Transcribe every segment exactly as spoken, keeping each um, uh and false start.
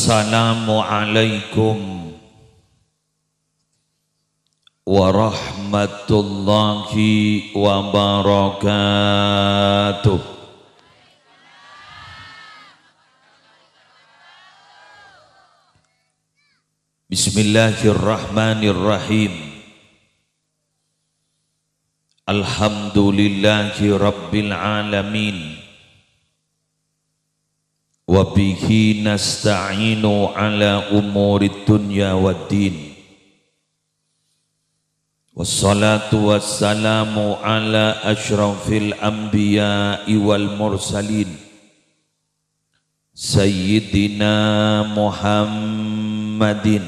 Assalamualaikum warahmatullahi wabarakatuh. Bismillahirrahmanirrahim. Alhamdulillahi rabbil alamin. Wa bihi nasta'inu ala umurid dunya waddin. Wassalatu wassalamu ala asyrafil anbiya'i wal mursalin, Sayyidina Muhammadin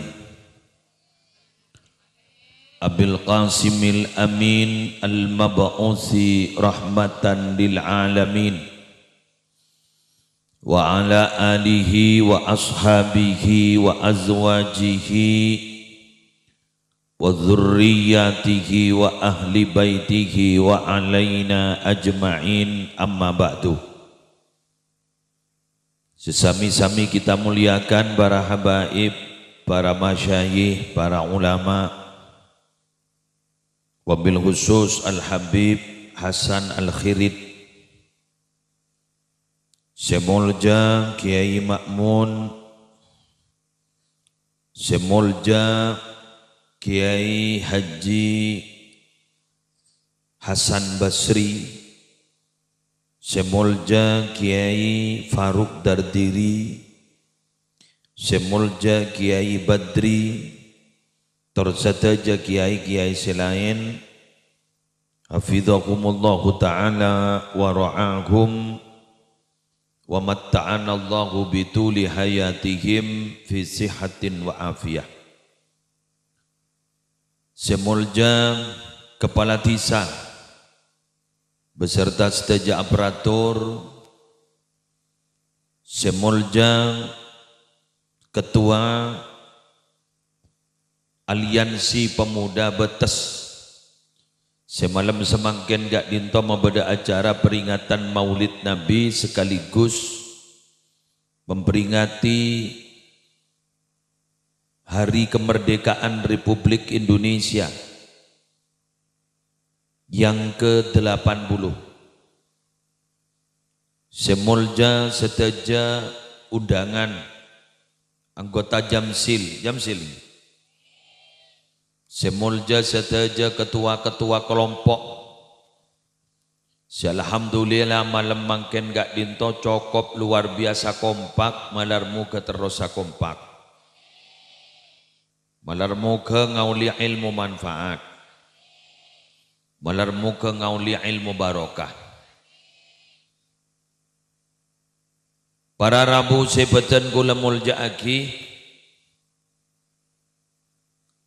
Abil Qasimil Amin al-mab'usi rahmatan lil alamin, wa ala alihi wa ashabihi wa azwajihi wa dzurriyyatihi wa ahli baitihi wa alaina ajma'in, amma ba'du. Sesami-sami kita muliakan para habaib, para masyayikh, para ulama, wabil khusus Al-Habib Hasan Al-Khirit, sè molja Kiai Ma'mun, sè molja Kiai Haji Hasan Basri, sè molja Kiai Faruk Dardiri, sè molja Kiai Badri, tor sadhâjâ kiai-kiai sè laèn, hafidhahumullahu ta'ala wa ra'ahum, wa matta'anallahu bituli hayatihim fi sihhatin wa afiyah. Sè molja Kepala Dhisa beserta sadhâjâ aparatur, sè molja Ketua Aliansi Pemuda Bâtes, sè malem samangkèn ka'dinto mabâdâ acara peringatan Maulid Nabi sekaligus memperingati Hari Kemerdekaan Republik Indonesia yang kedelapan puluh. Sè molja sadhâjâ undangan anggota Jamsil, Jamsil. Sè molja sadhâjâ ketua-ketua kelompok. Sè alhamdulillah malem mangkèn ka'dinto cokop luar biasa kompak, malar moghâ terros sakompak. Malar moghâ ngaollè ilmu manfaat. Malar moghâ ngaollè ilmu barokah. Para rabu sè bâdhân kaulâ molja'aghi,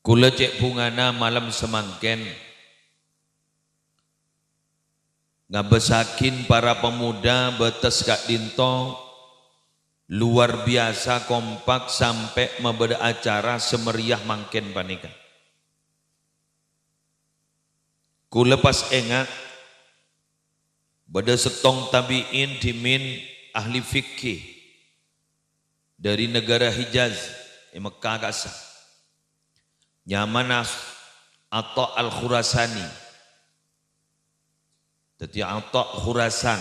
kaulâ cè' bhungana malem samangkèn ngabâssaghi para pemuda Bâtes ka'dinto luar biasa kompak sampè' mabâdâ acara sè meriah mangkèn panèka. Kaulâ pas enga' bâdâ sèttong tabi'in dhimèn ahli fikih dâri naghârâ Hijaz, è Mekkah ka'issa'. Nyamana Atha Al-Khurasani. Dhâddhi Atha Khurasan.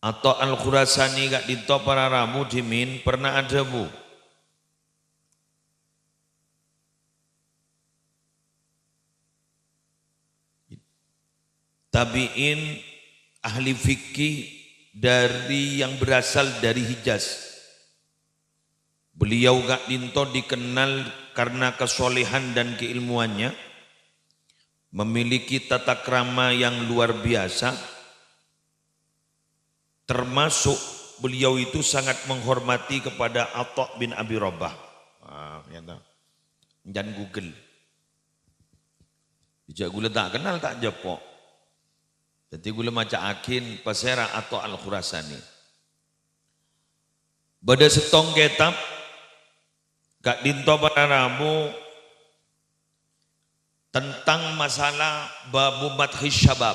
Atha Al-Khurasani ka'dinto para rabu dhimèn pernah adhâbu, tabi'in ahli fikih dari, yang berasal dari Hijaz. Beliau ka'dinto dikenal karena kesolehan dan keilmuannya, memiliki tata krama yang luar biasa, termasuk beliau itu sangat menghormati kepada Atha bin Abi Rabah. Ah, ya ta. Jhân Google. Jhâ' kaulâ ta' kennal, ta' jhâpo'. Dhâddhi kaulâ maca'aghin pasèra Atha Al-Khurasani. Bâdâ sèttong kètab ka'dinto para rabu tentang masalah babu madhi syabab,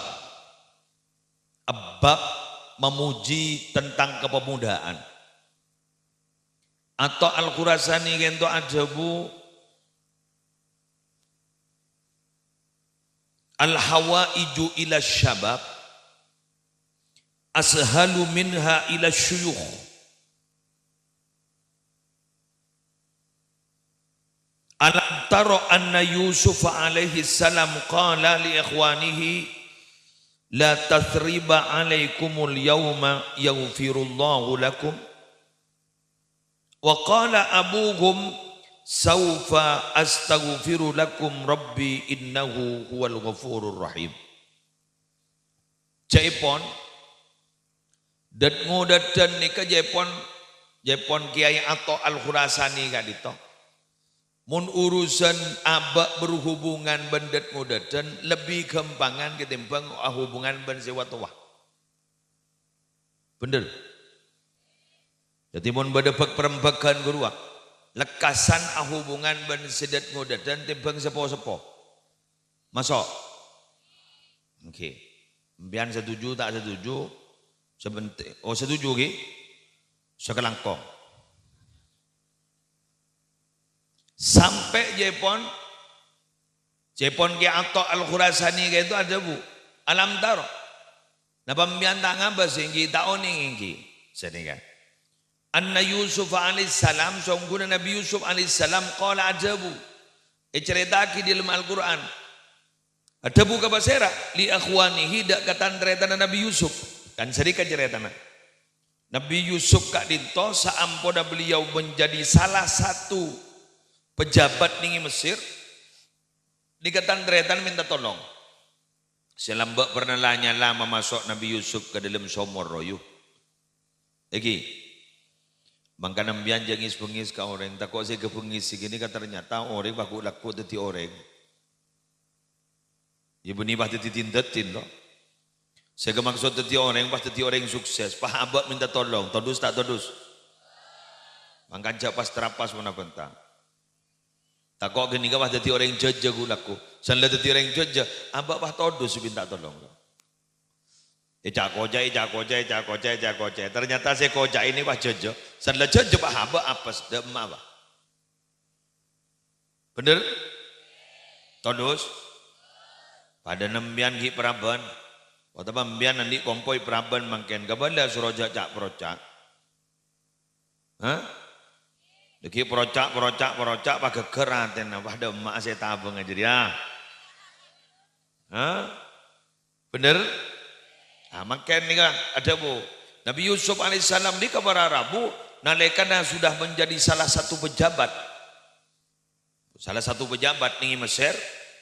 bab memuji tentang kepemudaan. Atha' Al-Khurasani kento adhâbu, "Al-hawaiju ila syabab ashalu minha ila syuyukh." "Alam tara anna Yusuf alaihi salam qala li ikhwanihi, 'La tathriba alaikumul yauma yaghfirullahu lakum'? Wa qala abuhum, 'Saufa astaghfiru lakum rabbi innahu huwal ghafurur rahim.'" Ca'èpon, dât-ngodâdhân nèka ca'èpon, ca'èpon Kèyaè Atha' Al-Khurasani ka'dinto. Mon urusan abâ' berhubungan bân dât-ngodâdhân lebbi ghâmpangan ketimbang ahubungan bân sè wa-, towa. Bhender? Dhâddhi, mon bâdâ bâk-parembâghân ghâruwa, lekkasan ahubungan bân sè dât-ngodâdhân tèmbhâng sè po-seppo. Maso'? Èngghi. Sampèyan satuju ta' satuju? Sabhântè-, oh, satuju, ghi? Sakalangkong. Sampè' ca'èpon, ca'èpon Kè Atha' Al-Khurasani kento adhâbu, "Alam tara?" Napa sampèyan ta' ngabâs èngghi, ta' onèng èngghi? Sanèka. "Anna Yusuf alaihissalam, saongghuna Nabbhi Yusuf alaihissalam, qala adhâbu," ècarèta'aghi dâlem Al-Qur'an. Adhâbu ka pasèra? "Li ikhwanihi," dâ' ka tan-tarètanna Nabbhi Yusuf. Kan sanèka carètana. Nabbhi Yusuf ka'dinto saamponna beliau menjadi salah satu pejabat nèng è Mesir, nèka tan-tarètan mènta tolong. Sè lambâ' pernah la-nyala mamaso' Nabbhi Yusuf ka dâlem somor royu. Èngghi. Mangkana sampèyan jhâ' ngès-bengngès ka orèng, tako' sè èkabengngès ghânèka ternyata orèng pagu' lagghu' dhâddhi orèng. Iyâ, bânnè pas dhâddhi din-dâddin, to. Sè èkamaksod dhâddhi orèng, pas dhâddhi orèng sukses, pas abâ' mènta tolong, todus ta' todus? Mangkana jhâ' pas trapas ponapa bhânta. Tako' ghânèka pas dhâddhi orèng jhâjhâ ghu-lagghu. San la dhâddhi orèng jhâjhâ, abâ' pas todus mènta tolong. Èca'-koca'è, èca'-koca'è, èca'-koca'è, èca'-koca'è. Ternyata sè èkoca'è nèka pas jhâjhâ. San la jhâjhâ pas abâ' apes, dâ' emma, Pa'. Bhender? Todus? Padâna sampèyan ghi' parabân. Otabâ sampèyan andi' kompoy parabân mangkèn. Kabâlâ soro jhâ' ca'-paroca'. Hah? Lagi paroca', paroca', paroca', pas ghâgghâr atèna. Wah, dâ' emma'a sè tabâng jârèya. Hah? Bhender? Ah, mangkèn nèka adhâbu. Nabbhi Yusuf alaihissalam nèka para rabu, nalèkana sudah menjadi salah satu pejabat. Salah satu pejabat nèng è Mesir,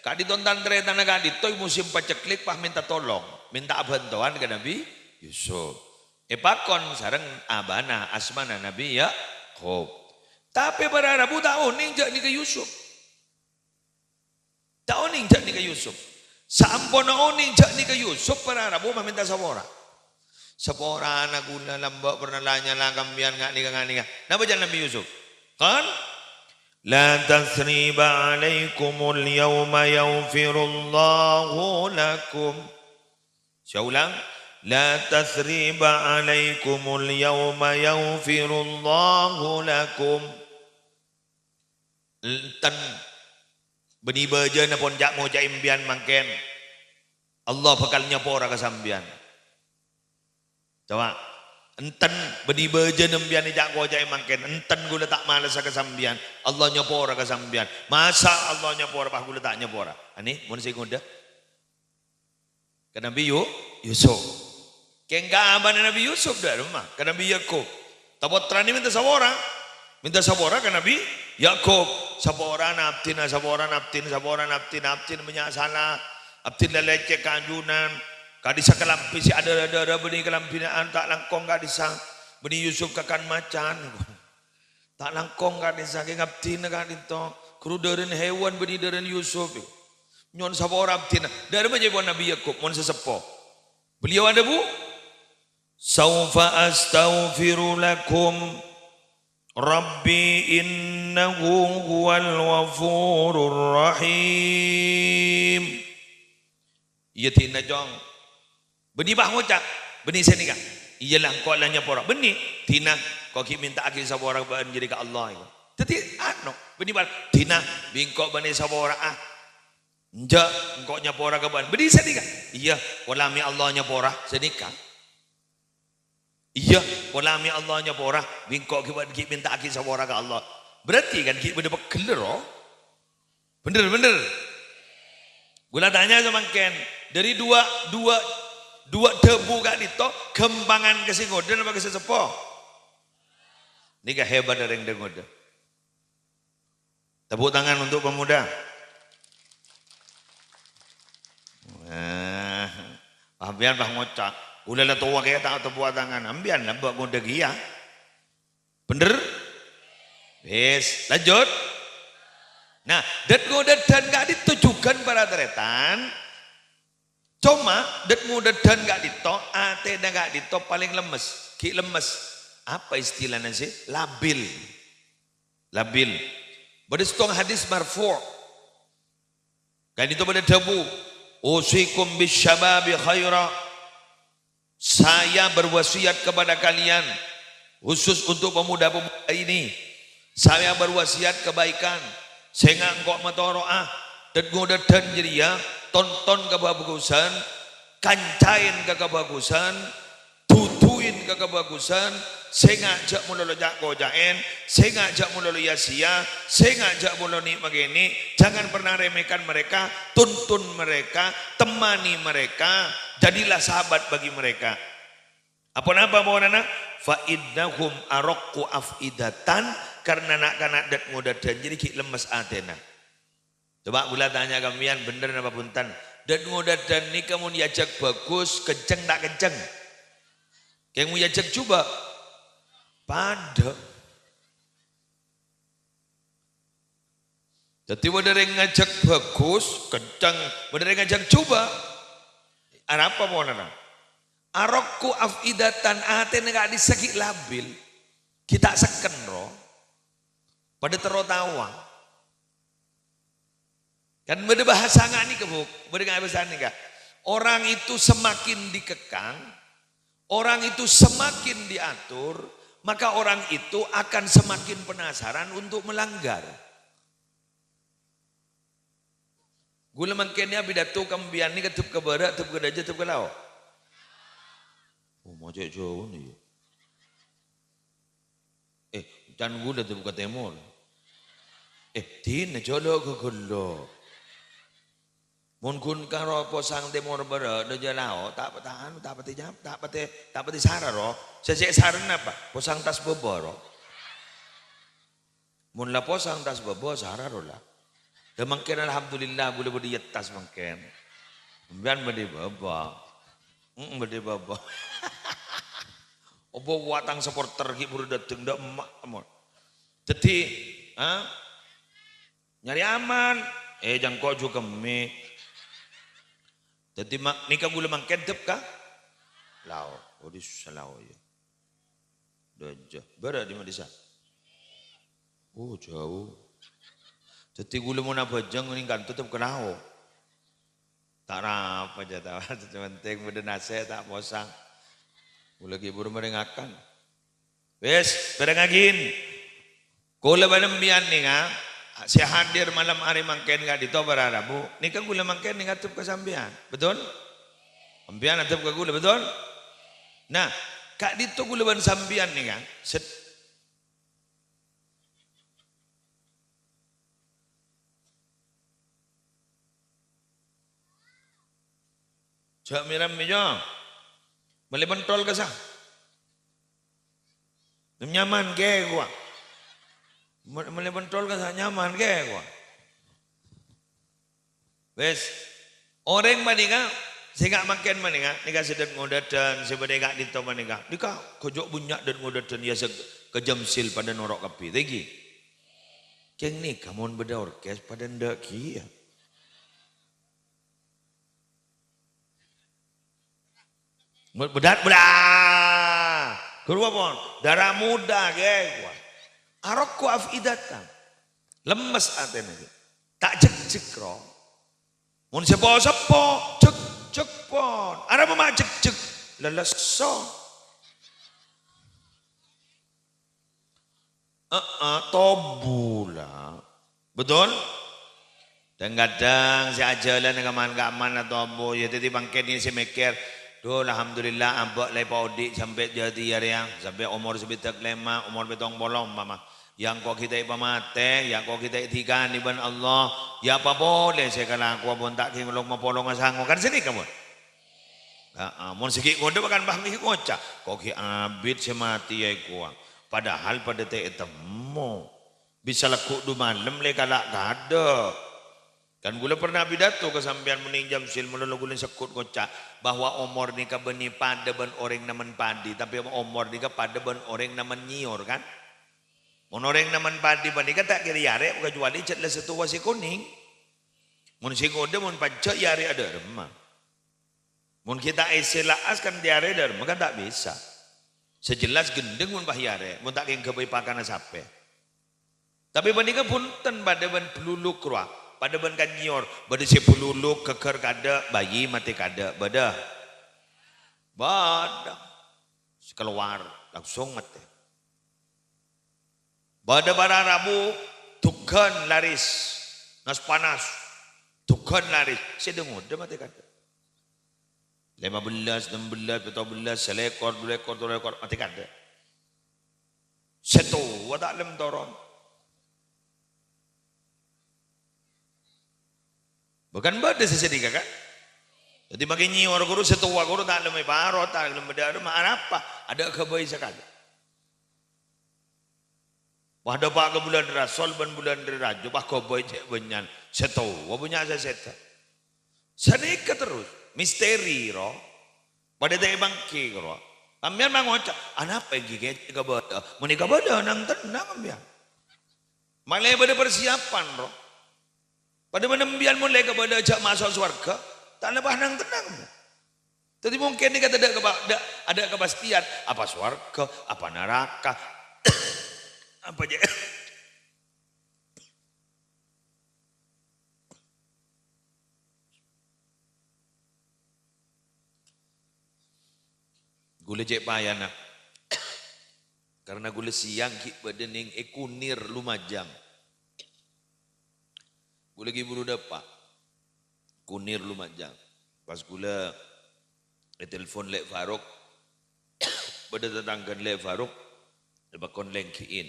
ka'dinto tan-tarètanna ka'dinto musim paceklik pas mènta tolong, mènta abhântowan ka Nabbhi Yusuf. Èpakon sareng abana asmana Nabbhi Yakub. Tapè para rabu ta' onèng jhâ' nèka Yusuf. Ta' onèng jhâ' nèka Yusuf. Saamponna onèng jhâ' nèka Yusuf, para rabu mamènta sapora. "Saporana ghulâ lambâ' pernah la-nyala ka sampèyan nga' nèka, nga' nèka." Napa ca'na Nabbhi Yusuf? Kan? "La tatsriba 'alaikumul yauma yaghfirullahu lakum." Saya ulang. "La tatsriba 'alaikumul yauma yaghfirullahu lakum." Enten. Bânnè bâjâna pon ca'-ngoca'è sampèyan mangkèn, Allah bhâkal nyapora ka sampèyan. Coba. Enten, bânnè bâjâna sampèyan èca'-koca'è mangkèn, enten ghulâ ta' malessa ka sampèyan, Allah nyapora ka sampèyan. Masa Allah nyapora, pas ghulâ ta' nyapora? Anè, mon sè ngodâ. Ka Nabbhi Yu-, Yusuf. Kèng ka abana Nabbhi Yusuf dâ' remma, ka Nabbhi Yakub. Ta' pottrana mènta sapora. Mènta sapora ka Nabbhi Yakub. "Saporana abdhina, saporana abdhina, saporana abdhina, abdhina bânnya' sala. Abdhina lècèk ka ajunan. Ka'dissa kalambhi sè adârâ-dârâ bânnè kalambhina ta' langkong ka'dissa. Bânnè Yusuf kakan macan." Ta' langkong ka'dissa, kèng abdhina ka'dinto. Ghuru dârâna hèwan bânnè dârâna Yusuf. Nyo'on sapora abdhina. Dâ' remma ca'èpon Nabbhi Yakub, mon sè seppo. Beliau adhâbu, "Saufa astaghfiru lakum Rabbi innahu huwal ghafurur rahim." Iyâ, dhina, Cong. Bânnè pas ngoca', bânnè sanèka. Iyâ la, engko' la nyapora. Bânnè, dhina. Engko' ghi' menta'aghi sapora bâ'ân jârèya ka Allah, iyâ. Dhâddhi, anu, bânnè pal-, "Dina, bi' engko' bânnè sapora'a." "Enjâ', engko' nyapora ka bâ'ân." "Bânnè sanèka?" "Iyâ, pola mè' Allah nyapora." "Sanèka?" "Iyâ, pola mè' Allah nyapora." "Bi' engko' ghi' bâ-, ghi' menta'aghi sapora ka Allah." Berarti kan ghi' bâdâ pegghellâ, ro? Bhender, bhender. Ghulâ tanya samangkèn, dâri duwâ', duwâ', duwâ' dhâbu ka'dinto, ghâmpangan ka sè ngodâ apa ka sè seppo? Nèka hebat orèng dhâ-ngodâ. Tepuk tangan untuk pemuda. Nah, sampèyan pas ngoca', "Ghulâ la towa kèya ta' tepuk tangan." Sampèyan la bâ' ngodâ kèya. Bhender? Wis, lanjut. Nah, dhât-ngodâdhân ka'dinto jhughân para tarètan. Coma, dhât-ngodâdhân ka'dinto, atèna ka'dinto palèng lemmes, ghi' lemmes. Apa istilana sih? Labil. Labil. Bâdâ sèttong hadis marfu'. Ka'dinto bâdâ dhâbu, "Usikum bisyababi khaira." Saya berwasiat kepada kalian, khusus untuk pemuda-pemuda ini. Saya berwasiat kebaikan. Sènga' engko' matoro'a, dhât-ngodâdhân jârèya, tonton kabhâghusân, kancaèn ka kabhâghusân, duduin ka kabhâghusân, sènga' jhâ' malolo ca'-koca'èn, sènga' jhâ' malolo ya-sèya, sènga' jhâ' malolo nè'-makènè', jangan pernah remehkan mereka, tuntun mereka, temani mereka, jadilah sahabat bagi mereka. Aponapa polana? "Fa innahum araqqu afidatan," karna na'-kana' dhât-ngodâdhân jârèya ghi' lemmes atèna. Coba ghulâ tanya ka sampèyan, bhender napa bhunten? Dhât-ngodâdhân nèka mon èajhâk bhâghus, kenceng ta' kenceng? Kèng mon èajhâk jhubâ'? Padâ. Dhâddhi bâdâ rèng ngajhâk bhâghus, kenceng, bâdâ rèng ngajhâk jhubâ'. Arapa polana? Araqqu afidatan, atèna ka'dissa' ghi' labil, ghi' ta' sekken, ro. Padâ terro taowa. Kan bâdâ bahasa nga' nèka, Bu', bâdâ nga' bahasa nèka. Orang itu semakin dikekang, orang itu semakin diatur, maka orang itu akan semakin penasaran untuk melanggar. Ghulâ mangkèn nèka pidato ka sampèyan nèka, dhâp ka bârâ', dhâp ka dâjâ, dhâp ka lao'. Oh, ma' cè' jhâu nèka, yâ. Eh, can ghulâ dhâp ka tèmor. Eh, dinah jhâlâ' ka ghellâ'. Mon ghun karo posang tèmor bârâ' dâjâ lao', ta', ta' anu, ta' patè nyap-, ta' patè, ta' patè sara, ro. Sè cè' sarana apa? Posang tas bâbâ, ro. Mon la posang tas bâbâ, sara, ro, la. Dâ' mangkèn, alhamdulillah, ghulâ bâdâ è attas mangkèn. Sampèyan bâdâ è bâbâ. Mm, bâdâ è bâbâ. Apa wa' tang supporter ghi' buru dâteng, dâ' emma', mon. Dhâddhi, ha? Nyarè aman. Eh, jhâ' engko' jhugâ mè'. Dhâddhi, ma-, nèka ghulâ mangkèn dhâp ka lao'. Waduh, susah lao', yâ. Dâjâ. Bârâ' dimma dissa'? Oh, jhâu. Dhâddhi ghulâ mon abhâjâng nèng kanto dhâp ka lao'. Ta' arapa, jhâ' ta', sè pentèng bâdâ nasè' ta' posang. Ghulâ ghi' buru marè ngakan. Wis, pèrengngaghi. Ghulâ bân sampèyan nèka, sè hadir malem arè mangkèn ka'dinto para rabu, nèka ghulâ mangkèn nèka adhep ka sampèyan. Betul? Sampèyan adhep ka ghulâ, betul? Nah, ka'dinto ghulâ bân sampèyan nèka, set-, jhâ' mèra-mèra. Mellè pentol kassa'. Nyaman kèya, kowa. Me-, mellè pentol kassa' nyaman kèya, kowa. Wis. Orèng panèka, sè nga' mangkèn panèka, nèka sè dhât-ngodâdhân, sè bâdâ è ka'dinto panèka. Nèka, ghâjâ' bânnya' dhât-ngodâdhân, yâ, sè kejam sil padâ noro' kabbhi. Tèngghi. Kèng nèka mon bâdâ orkes padâ endâ' kèya. Bâdâ, bâdâ. Ghuru apa? Dara muda, ghi, kowa. Araqqu afidatan. Lemmes atèna, ghi. Ta' jhekjhek, ro. Mon seppo-seppo, jhekjhek pon. Arapa ma' jhekjhek? Lelesso. Heeh, tobu la. Betul? Dhâng-kadhâng sè ajhâlân kaman-kaman atobu, ya dhâddhi mangkèn sè mèkkèr, "Dhu, alhamdulillah, abâ' la èpaodi' sampè' jâdiyâ rèya, sampè' omor sabidhâk lèma', omor pèttong polo umpama. Ya engko' ghi' ta' èpamatè, ya engko' ghi' ta' èdhikanè bân Allah, ya apa polè sè èkalakowa mon ta' ghi' ngelok mapolonga sango." Kan sanèka, pon? Heeh, mon sè ghi' ngodâ kan pas ghi' ngoca', "Ko' ghi' abit sè matèya èkowa." Padahal padâ ta' ètemmo. Bisa lagghu' du malem la èkala' kadâ'. Kan ghulâ pernah pidato ka sampèyan mon è Jamsil, malolo ghulâ sekkut ngoca' bahwa omor nèka bânnè padâ bân orèng namen padi, tapè omor nèka padâ bân orèng namen nyèyor, kan? Mon orèng namen padi panèka ta' kèra èarè' kacuali jhât la sè towa sè konèng. Mon sè ngodâ mon pajhâ' èarè' adâ' remma. Mon ghi' ta' èsè la'as kan èarè' dâ' remma kan ta' bisa. Sè jelas ghendheng mon pas èarè', mon ta' kèng ghâbây pakanna sapè. Tapè panèka bhunten padâ bân bluluk rowa, padâ bân kanyèyor, bâdâ sè bluluk ghâgghâr kadâ', bayi matè kadâ', bâdâ? Bâdâ. Sè kalowar langsung matè. Bâdâ para rabu, dhughân laris, nas-panas, dhughân laris, sè dâ-ngodâ matè kadâ'. Lèma bellâs, ennem bellâs, pètto bellâs, salèkor, dulèkor, tolèkor, matè kadâ'. Sè towa ta' lem toron. Bâghân bâdâ sè sanèka, kan? Dhâddhi, makè nyèyor ghuru, sè towa ghuru ta' lem èparo, ta' lem bâdâ, ma' arapa? Adâ' ghâbây sakalè. Wah, dâpa' ka bulân Rasol bân bulân Rajab, wah, ghâbây cè' bânnya'an. Sè towa bânnya' sè sèdhâ. Sanèka terros, misteri, ro. Padâ ta' èpangghi, ro. Sampèyan mangoca', "Anapa ènggi kè kabâlâ?" Mon èkabâlâ, nang-tennang sampèyan. Malè bâdâ persiapan, ro. Padâ bân sampèyan mon la èkabâlâ jhâ' maso' sowarghâ, ta' lepas nang-tennang. Dhâddhi, mungkin nèka tadâ' kapa-, dâ-, adâ' kapastiyan, apa sowarghâ, apa naraka, apa jâ-, Ghulâ cè' payana. Karna ghulâ sèyang ghi' bâdâ nèng è Kunir Lumajang. Ghulâ ghi' buru dâpa'. Kunir Lumajang. Pas ghulâ ètelpon Lè' Faruk, bâdâ tatangghâna Lè' Faruk, èpakon lèngghiyâ.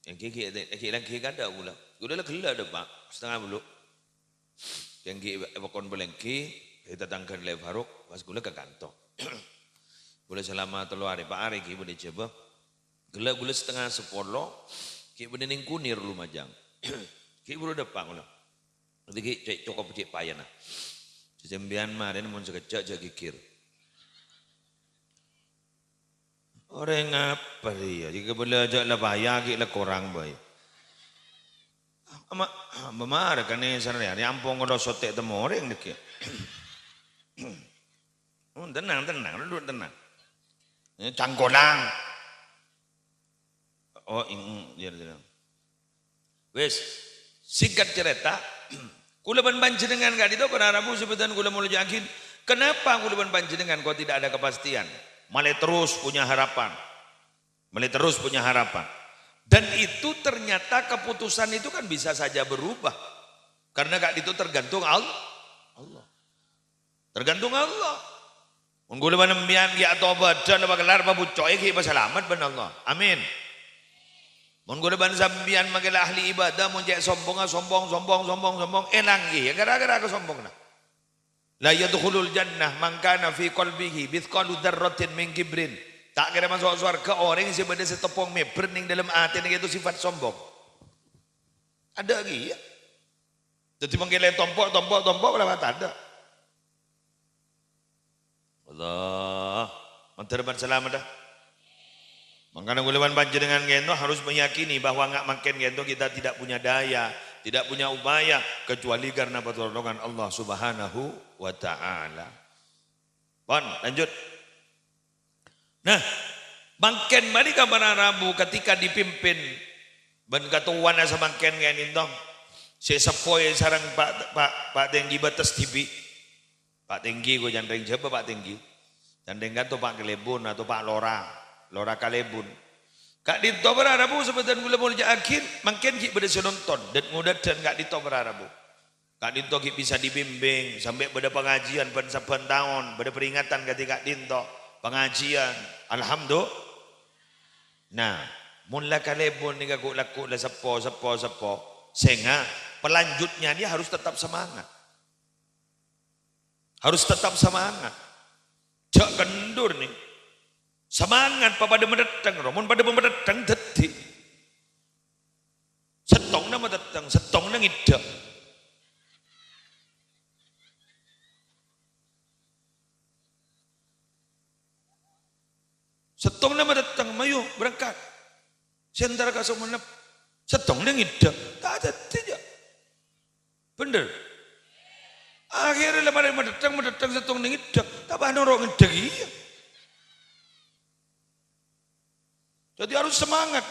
Èngghi ghi', ghi' lèngghiyâ kadâ' ghulâ. Ghulâ la ghellâ' dâpa', satengnga bellu'. Èngghi èpakon palènggi, è tatangghâna Lè' Faruk, pas ghulâ ka kanto. Ghulâ salama tello arè, pa' arè ghi' bâdâ jhâbâ. Ghellâ' ghulâ satengnga sapolo, ghi' bâdâ nèng Kunir Lumajang. Ghi' buru dâpa' ghulâ. Dhâddhi ghi' cè', cokop cè' payana. Sampèyan marèna mon sakejjhâ' jhâ' ghighir. Orèng apa rèya? Jhâ' kabâlâ jhâ' la paya ghi' la korang bhâi. Ama-, ama marè kanèsan rèya, rèya ampon ngono sote' temmo orèng dhâggi'. Oh, tenang, tenang, duduk tenang. Ini cangkolang. Oh, ing-, iya, iya. Wis, singkat cerita, kaulâ bân panjhennengngan ka'dinto para rabu sè bhâdhân kaulâ molja'aghi. Kenapa kaulâ bân panjhennengngan kok tidak ada kepastian? Malè terus punya harapan. Malè terus punya harapan. Dan itu ternyata keputusan itu kan bisa saja berubah. Karena ka'dinto tergantung Al-, Allah. Tergantung Allah. Mon kaulâ bân sampèyan ghi' atobâdhân apa kellar pabucco'è ghi' pasalamet bân Allah. Amin. Mon kaulâ bân sampèyan makè la ahli ibadah, mon cè' sombongnga, sombong, sombong, sombong, sombong, èlang ghi' gara-gara kasombonganna. La yadkhulul jannah man kana fi qalbihi mitsqalu dzarratin min kibrin. Ta' kèra maso' sowarghâ orèng sè bâdâ sè teppong mèbèr nèng dâlem atèna yaitu sifat sombong. Adâ' ghi' ya. Dhâddhi mangkèn lè tompo', tompo', tompo', la tadâ'. Allah. Mandhâr bân salamet, ah. Mangkana kaulâ bân panjhennengngan ka'dinto harus meyakini bahwa nga-, mangkèn ka'dinto kita tidak punya daya, tidak punya upaya kecuali karena pertolongan Allah Subhanahu wa Ta'ala. Pon, lanjut. Nah, mangkèn panèka para rabu ketika dipimpin bân katowana samangkèn ka'dinto, sè seppo sareng Pa', Pa', Pa' Tèngghi Bâtes dhibi'. Pa' Tèngghi, ko' can rèng Jhâbâ Pa' Tèngghi. Can rèng kanto Pa' Kalèbun atau Pa' Lora, Lora Kalèbun. Ka'dinto para rabu, sabâdhân kaulâ molja'aghi, mangkèn ghi' bâdâ sè nonton, dhân-ngodâdhân ka'dinto para rabu. Ka'dinto ghi' bisa dibimbing, sampè' bâdâ pangajiân bân sabbhân taon, bâdâ peringatan kadhi ka'dinto, pangajiân. Alhamdu-, Nah, mon la kalèbun nèka ghu'-lagghu' la seppo, seppo, seppo, sènga', pelanjutnya ini harus tetap semangat. Harus tetap semangat. Jhâ' kendur, nè. Semangat, papadâ matettheng, ro. Mon padâ matettheng, dhâddhi. Sèttongnga matettheng, sèttongnga ngèddhâ'. Sèttongnga matettheng, mayu, berangkat. Sè entara ka Sumenep. Sèttongnga ngèddhâ'. Ta' dhâddhi, jhâ'. Bhender. Akhirnya la marè matettheng, matettheng sèttongnga ngèddhâ'. Ta' bâ' noro' ngèddhâ' kèya. Jadi harus semangat.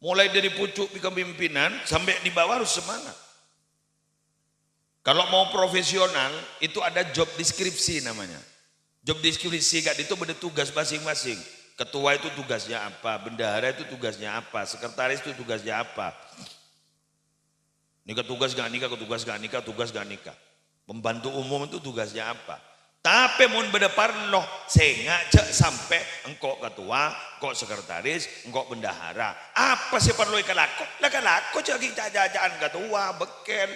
Mulai dari pucuk kepemimpinan sampai di bawah harus semangat. Kalau mau profesional, itu ada job deskripsi namanya. Job deskripsi ka'dinto bâdâ tugas masing-masing. Ketua itu tugasnya apa, bendahara itu tugasnya apa, sekretaris itu tugasnya apa. Nèka tugas ghâ' nèka, tugas ghâ' nèka, tugas ghâ' nèka. Pembantu umum itu tugasnya apa? Tapè mon bâdâ parlo, sènga' jhâ' sampè' engko' ketua, engko' sekretaris, engko' bendahara. Apa sè parlo èkalako? La kalako jhâ' ghi' ca'-caca'an ketua, bekkèl.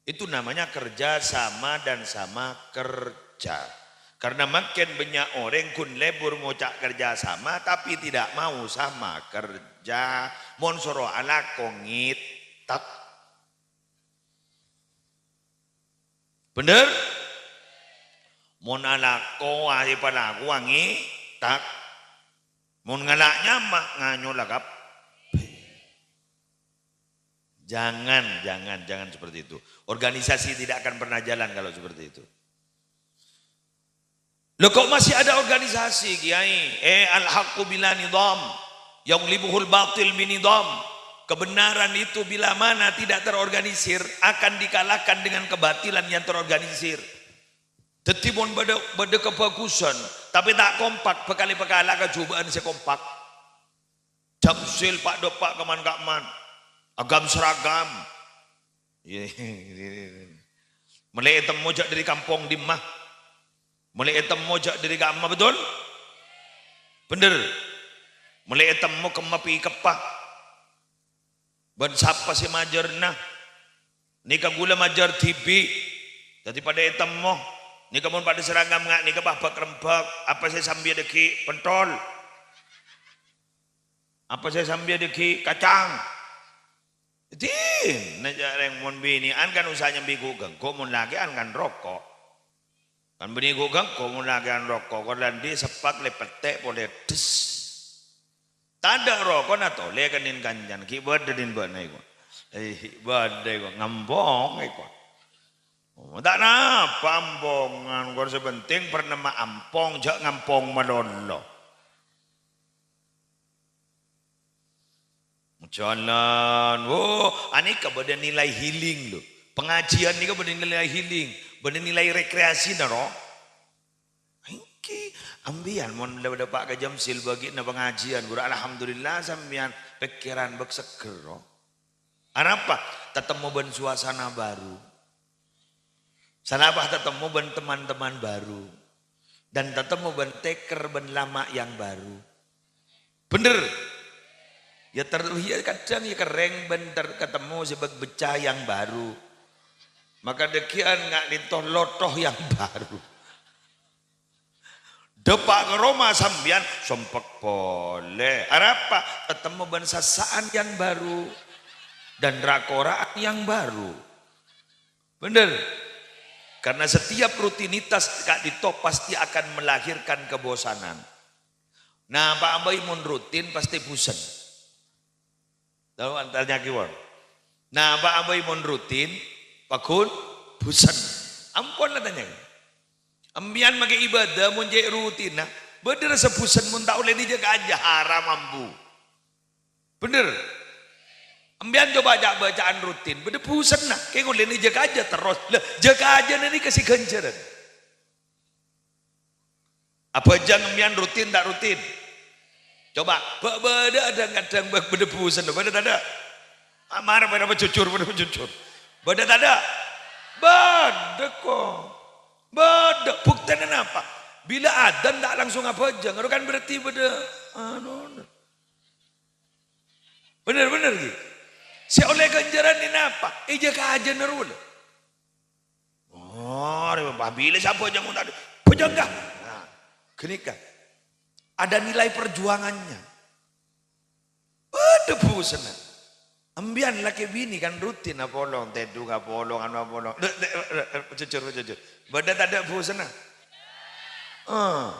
Itu namanya kerja sama dan sama kerja. Karena makin banyak orang ghun lebur ngoca' kerja sama, tapi tidak mau sama kerja. Mon soro alako ngètèk. Bhender? Mon alako, ayo palako ngètèk. Mon ngala' nyama, nganyola kabbhi. Jangan, jangan, jangan seperti itu. Organisasi tidak akan pernah jalan kalau seperti itu. Loh, kok masih ada organisasi, Kiai? Eh, al-haqqu bila nizam, yaghlibuhul batil binizam. Kebenaran itu bila mana tidak terorganisir, akan dikalahkan dengan kebatilan yang terorganisir. Dhâddhi, mon bâdâ, bâdâ kabhâghusân, tapè ta' kompak, bhâkal èpakala' ka jhubâ'ân sè kompak. Jamsil pa'-dâpa' kaman-kaman. Agam-seragam. Mellè ètemmo jhâ' dâri kampong dimma. Mellè ètemmo jhâ' dâri ka'emma, betul? Bhender. Mellè ètemmo kemma pèkeppa. Bân sapa sè majârâna? Nèka ghulâ majâr dhibi'. Dhâddhi padâ ètemmo. Nèka mon padâ seragam nga' nèka bâk-rembâk. Apa sè sambiyâ dâgghi'? Pentol. Apa sè sambiyâ dâgghi'? Kacang. Dinna jhâ' rèng mon binè'an kan usaha nyambi ghu'-ghângko', mon lakè'an kan roko'. Kan bânnè ghu'-ghângko', mon lakè'an roko', kor la andi' seppak lè pettè' polè des. Tadâ' roko'na tolè kènèng kancana, ghi' bâdâ din bâ'na iko. Eh, ghi' bâdâ iko, ngampong iko. Oh, ta' napa ampongan, kor sè penting pernah ma-, ampong, jhâ' ngampong malolo. Jalan. Oh, anèka bâdâ nilai healing, lho. Pengajian nèka bâdâ nilai healing, bâdâ nilai rekreasi, naro. Ènggi, ampèyan mon dâ-, dâpa' ka Jamsil bâgi'na pengajian, ghuru, alhamdulillah, sampèyan pèkkèran bâk seggher, ro. Arapa? Tatemmo bân suasana baru. Sanapa tatemmo bân teman-teman baru. Dan tatemmo bân tèkèr bân lama' yang baru. Bhender. Ya ter-, ya kadhâng ya kerrèng bân ter-, ketemu sè bâk-, becca yang baru. Maka dâgghi'ân nga' lènto lotto yang baru. Dâpa' ka roma sampèyan, sompek polè. Arapa? Tatemmo bân sassa'an yang baru dan ra-kora'an yang baru. Bhender? Karena setiap rutinitas ka'dinto pasti akan melahirkan kebosanan. Napa'a bhâi mon rutin pasti busen. Tao, tanya'aghi, won. Napa'a bhâi mon rutin, pagghun busen. Ampon la tanya. Empèyan makè ibadah mon cè' rutin, nah, bâdâ rassa busen mon ta' ollè nèjâ kajâ, haram ambu. Bhender? Empèyan coba ca'-baca'an rutin, bâdâ busenna, kèng ollè nèjâ kajâ terros. Lah, jâ kajâna nèka sè ghânjhârân. Abhâjâng empèyan rutin ta' rutin? Coba, bâ-, bâdâ dhâng-kadhâng bâ-, bâdâ bhusanna, bâdâ tadâ'? A-, mara, mara, pajhujhur, bâdâ pajhujhur. Bâdâ tadâ'? Bâdâ, ko'. Bâdâ. Buktèna napa? Bilâ adzan ta' langsung abhâjâng, ro kan berarti bâdâ, anu, Bhender, bhender, ghi? Sè ollè ghânjhârân napa? È jâ-kajâna rowa, lho. Oh, rè, pabila sapa jâng mon tadâ'? Bhâjâng, ghâ? Nah, ghânèka. Ada nilai perjuangannya. Bâdâ bhusanna. Embiyan lakè binè kan rutin apolong, tèdung apolong, anu apolong. Dè, dè, dè, dè, jujur, jujur. Bâdâ tadâ' bhusanna? Ah.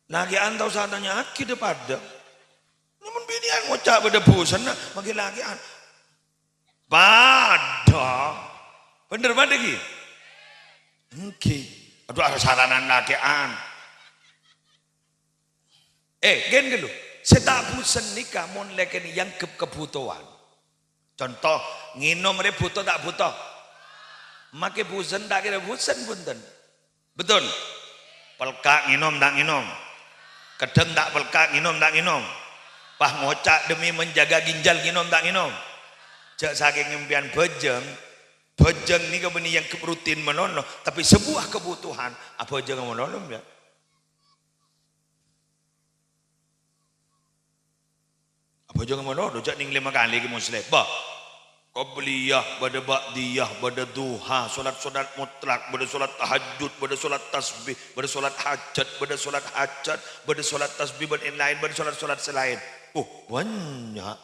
Lakè'an ta' osa atanya'aghi dâ-padâ. Mon binè'an ngoca' bâdâ bhusanna, maghi lakè'an. Padâ. Bhender padâ ghi? Èngghi. Adhu, arasaranan lakè'an. Eh, ghen ghâllu. Sè ta' bhusen nèka mon lakè'an èangghep kabhutowan. Conto, ngènom rè bhuto ta' bhuto? Makè bhusen ta' kèra bhusen, bhunten? Betul? Pelka' ngènom ta' ngènom? Kadhâng ta' pelka' ngènom ta' ngènom? Pas ngoca' demi menjaga ginjal ngènom ta' ngènom? Jhâ' sakèng empèyan bhâjâng, bhâjâng nèka bânnè èangghep rutin malolo, tapè sebuah kebutuhan, abhâjângnga malolo, ya. Abhâjâng malolo, jhâ' nèng lèma kalè ghi' Muslim. Bâ, qabliyah, bâdâ ba'diyah, bâdâ duha, solat-solat mutlak, bâdâ solat tahajjud, bâdâ solat tasbih, bâdâ solat hajat, bâdâ solat hajat, bâdâ solat tasbih bân laèn-laèn, bâdâ solat-solat sè laèn. Oh, bânnya'.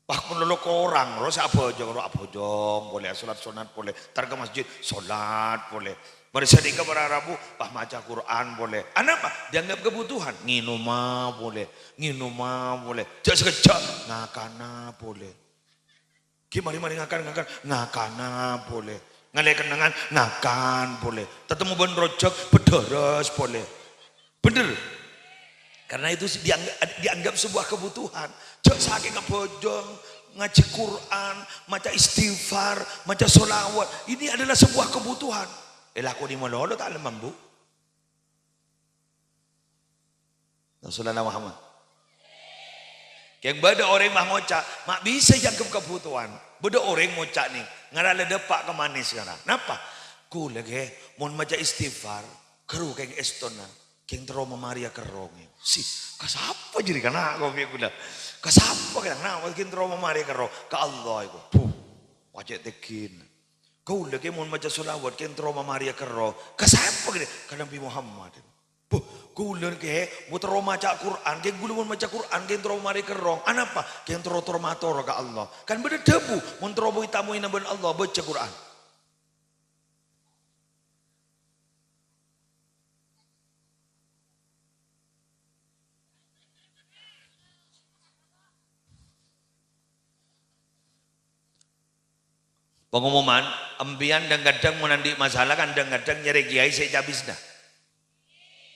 Pas malolo korang, ro sè abhâjâng, ro abhâjâng polè, solat sunat polè, entar ka masjid, solat polè. Marè sanèka para rabu, pas maca Qur'an polè. Anapa? Dianggap kebutuhan. Ngènoma polè, ngènoma polè. Jhâ' sakejjhâ', ngakana polè. Ghi' marè-marè ngakan, ngakan, ngakana polè. Ngalè kennengngan, ngakan polè. Tatemmo bân rojhâk, bhâdhârâs polè. Bener? Karena itu dianggap, dianggap sebuah kebutuhan. Jhâ' sakèng abhâjâng, ngajhi Qur'an, maca istighfar, maca sholawat. Ini adalah sebuah kebutuhan. Èlakonè malolo ta' lem ambu? Rasulullah Muhammad. Kèng bâdâ orèng mah ngoca', ma' bisa èangghep kabhutowan. Bâdâ orèng ngoca' nèng, ngara la dâpa' ka manès ngara. Napa? Kaulâ, ghi, mon maca istighfar, ghâru kèng èstona, kèng terro mamarèya kerrong. Si, ka sapa jârèya kana' kopi kaulâ? Ka sapa kèng na' kèng terro mamarèya kerrong? Ka Allah èko. Buh, pajhât tègghina. Kaulâ kèng mon maca sholawat kèng terro mamarèya kerrong. Ka sapa kèng? Ka Nabi Muhammad. Buh, kaulâ kèng mon terro maca Qur'an, kèng kaulâ mon maca Qur'an kèng terro mamarèya kerrong. Anapa? Kèng terro tor-mator ka Allah. Kan bâdâ dhâbu, mon terro moy-tamoyna bân Allah, baca Qur'an. Pengumuman, empèyan dhâng-kadhâng mon andi' masalah kan dhâng-kadhâng nyarè kèyaè sè cabisna.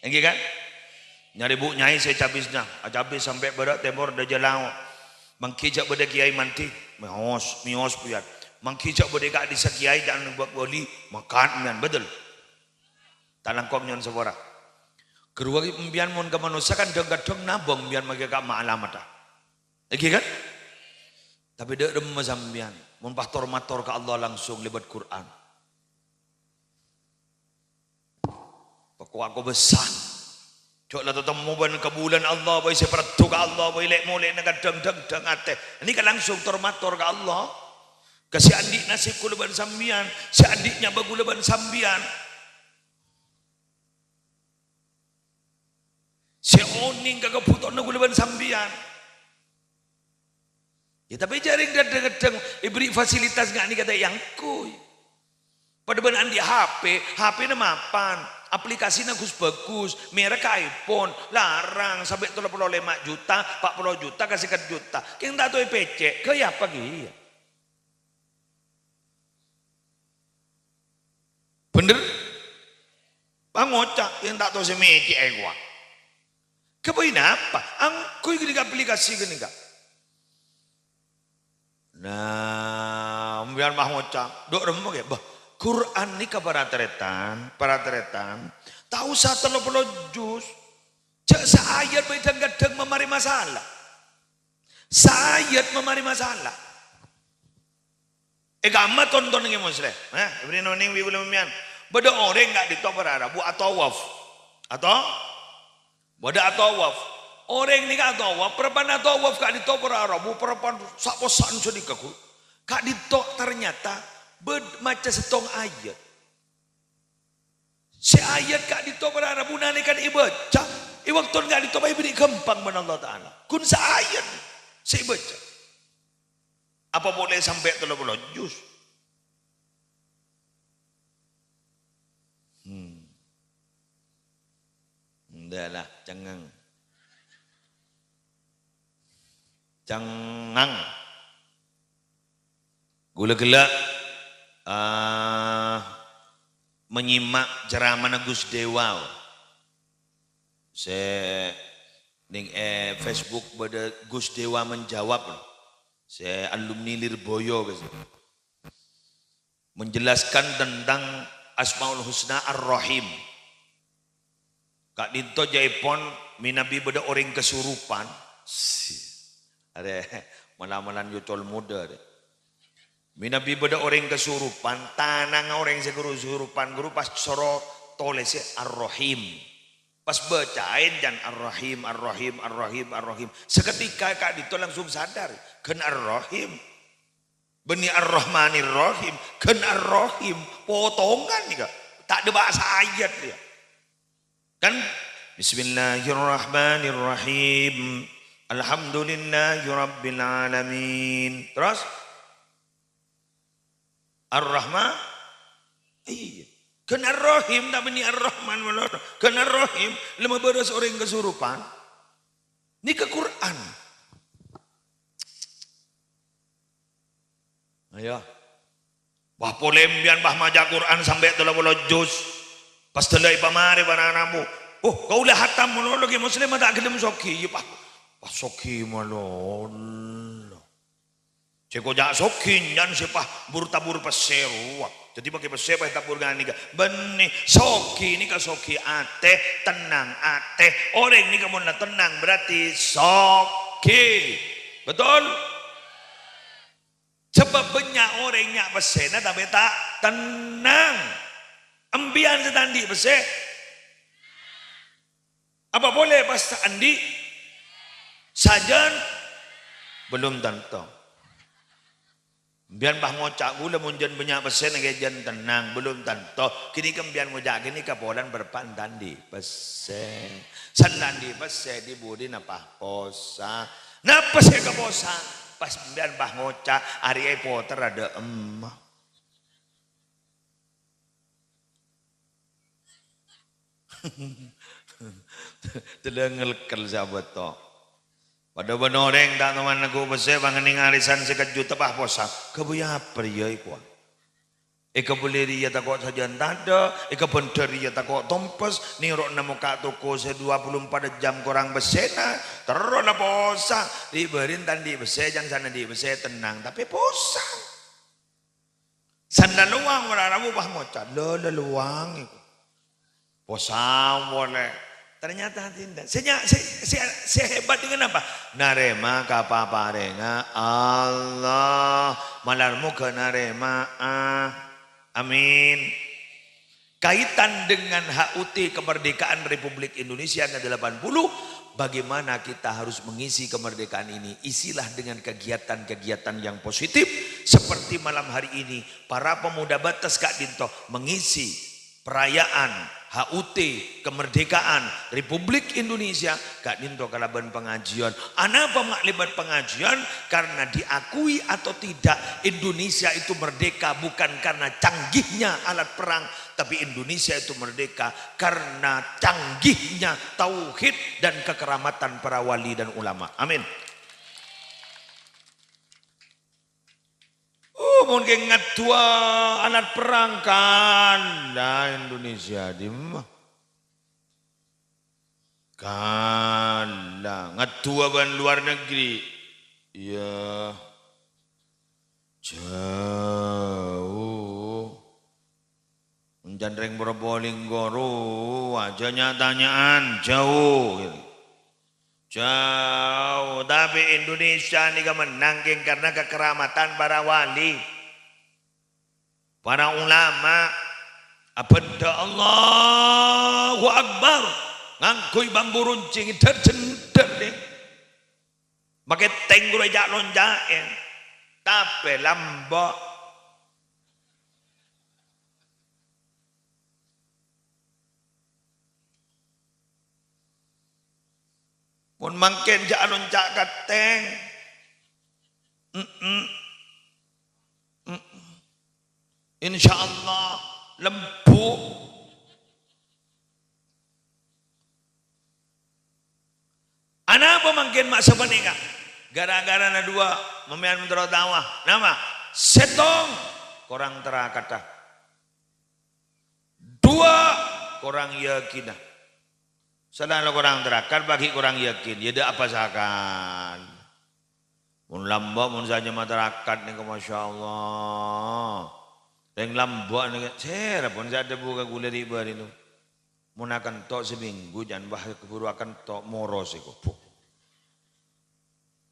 Èngghi kan? Nyarè bu-, nyaè sè cabisna, acabis sampè' bârâ' tèmor dâjâ lao'. Manggi jhâ' bâdâ kèyaè mandhi, mèos, mèos bhiyân. Manggi jhâ' bâdâ ka'dissa kèyaè jhâ' nèmbâk wali, makan empèyan, betul? Ta' langkong nyo'on sapora. Ghâruwa empèyan mon ka manossa kan dhâng-kadhâng nabâng empèyan maghi ka ma'alamadhâ. Èngghi kan? Tapè dâ' remma sampèyan, mon pas tor-mator ka Allah langsung lèbât Qur'an. Poko-, pokok bâsa. Jhâ' la tatemmo bân kabulâna Allah, bhâi sè parlo ka Allah, bhâi lè'-molè'na kadhâng dhâng-dhâng atè. Nèka langsung tor-mator ka Allah. Ka sè andi' nasib kaulâ bân sampèyan, sè andi' nyabâ kaulâ bân sampèyan. Sè onèng ka kabhutowanna kaulâ bân sampèyan. Ya, tapè jhâ' rèng kadhâng-kadhâng èberri' fasilitas nga' nèka ta' èangghuy. Padâ bân andi' H P, H P-na mapan, aplikasina ghus-bhâghus, merek iPhone, larang, sampè' tello polo lèma juta, pa' polo juta, ka sèket juta. Kèng ta' tao èpècè', ghâbây apa kèya? Bhender? Pangoca' yang ta' tao sè mècè'è kowa. Ghâbây napa? Angghuy ghânèka aplikasi ghânèka. Nah, sampèyan mah ngoca', dâ' remma kèya, bah, Qur'an nèka para tarètan, para tarètan, ta' osa tello polo juz. Saayat bâdâ kadhâng mamarè masalah. Saayat mamarè masalah. È kamma tonton ngghi Muslim. Hah? Èbâri nonèng bi' bulâ mèyan. Bâdâ orèng ka'dinto para rabu atawaf. Atau? Bâdâ atawaf. Orèng nèka atawaf, parappa'na atawaf ka'dinto para rabu, parappa'na sa'-possa'an sanèka, Gu. Ka'dinto ternyata bâd-, maca sèttong ayat. Sè ayat ka'dinto para rabu nalèkana èbâca, è bâkto ka'dinto pas èbâghi ghâmpang bân Allah Ta'ala. Ghun saayat sè èbâca. Apa polè sampè' tello polo juz? Hmm. Ndâ' la, cengngeng. Cengngeng. Ghulâ ghellâ', eh, menyimak ceramana Gus Dewa. Sè nèng è Facebook bâdâ Gus Dewa menjawab, sè alumni Lirboyo, guys. Menjelaskan tentang Asmaul Husna Ar-Rahim. Ka'dinto jâèpon mènabi bâdâ orèng kesurupan. Si-, arè, mala-malan yocol modâ, arè. Mènabi bâdâ orèng kesurupan, tanangnga orèng sè kesurupan, ghuru pas soro tolèsè Ar-Rahim. Pas bâca'è jân Ar-Rahim, Ar-Rahim, Ar-Rahim, Ar-Rahim. Saketika ka'dinto langsung sadar, ghân Ar-Rahim. Bânnè Ar-Rahmanir Rahim, ghân Ar-Rahim. Potongan nèka. Ta' dâpa' saayat, ya. Kan? Bismillahirrahmanirrahim. Alhamdulillahirabbil alamin. Terus? Ar-Rahman? Iyâ. Ghân Ar-Rahim, ta' bânnè Ar-Rahman malolo. Ghân Ar-Rahim, la mabârâs orèng kesurupan. Nèka Qur'an. Ayo. Wah, polè empèyan, bah, maca Qur'an sampè' tello polo juz. Pas dâlâi pamarè para rabu. "Oh, kaulâ hatam malolo, Ki Muslim, ta' ghellem soghi." "Iyâ, Pak." Pas soghi malolo. Sè koca' soghi, nyan sè pas bur-tabur pèssè rowa. Dhâddhi, makè pèssè pas tabur ghânèka. Bânnè, soghi nèka soghi atè, tennang atè. Orèng nèka mon la tennang, berarti soghi. Betul? Sabâb bânnya' orèng nya' pèssèna tapè ta' tennang. Empèyan sè ta' andi' pèssè. Apa polè pas ta' andi'? Sajân? Belum tanto. Empèyan pas ngoca', "Kaulâ mon jân bânnya' pèssèna ghâbây jân tennang." Belum tanto. Ghânèka empèyan ngoca' ghânèka polana parappa'na ta' andi' pèssè. San ta' andi' pèssè, dhi-budhina pas posa. Napa sè èkaposa? Pas empèyan pas ngoca', "Arèya èpoter adâ' emma." Tello ngelkel sè abâto. Padâ bân orèng ta' toman neggu' pèssè, pangennèng arisan sè kajut teppa' posa. Ghâbây apa rèya èkowa? Èkabellè rèya tako' sajân tadâ', èkabhendher rèya tako' tompes, nèro'na mokka' toko sè dua puluh empat jam korang pèssèna, terro la posa. Rè-bâri'na ta' andi' pèssè, jhân san andi' pèssè tennang, tapè posa. San la lowang ora rabu pas ngoca', "Lho, la lowang iku." Posa polè. Ternyata tidak. Sè nya-, sè, sè, sè hebat dengan apa? Narèma kapaparèngnga Allah. Malar moghâ narèma. Ah. Amin. Kaitan dengan H U T kemerdekaan Republik Indonesia yang kedelapan puluh, bagaimana kita harus mengisi kemerdekaan ini? Isilah dengan kegiatan-kegiatan yang positif, seperti malam hari ini, para pemuda Batas ka'dinto mengisi perayaan H U T kemerdekaan Republik Indonesia ka'dinto kalabân pangajiyân. Anapa ma' lèbât pangajiyân? Karena diakui atau tidak, Indonesia itu merdeka bukan karena canggihnya alat perang, tapi Indonesia itu merdeka karena canggihnya tauhid dan kekeramatan para wali dan ulama. Amin. Oh, mon kèng ngaddhuwâ alat perang, kala Indonesia dimma. Kala ngaddhuwâ bân luar negeri. Iyâ. Jhâu. Mon can rèng Probolinggo rowa, jhâ' nya'-tanya'an, jhâu. Jhâu, tapè Indonesia nèka mennang, kèng, karena kakaramatan para wali, para ulama. Abâdâ Allahu Akbar, ngangghuy bambu runcing, dâr-jendâr, nè. Makè tèngghu rèya ca'-lonca'è, tapè lambâ'. Mon mangkèn jhâ' alonca' ka tèng. Mm-mm. Mm-mm. Insyaallah, lembhu'. Anapa mangkèn ma' sapanèka? Gara-garana duwâ', mammèyan mon terro tao. Napa? Sèttong, korang tarakat. Duwâ', korang yakinna. Sala la korang tarakat, bâgi korang yakin, iyâ dâ' apa sakalè. Mon lambâ', mon sanyama tarakat nèko, masyaallah. Rèng lambâ' nèko, sèra pon sè adhâbu ka ghulâ ri'-bâri'na. Mon akento' samènggu, jhân, bâh, keburu akento', moros è kopo'.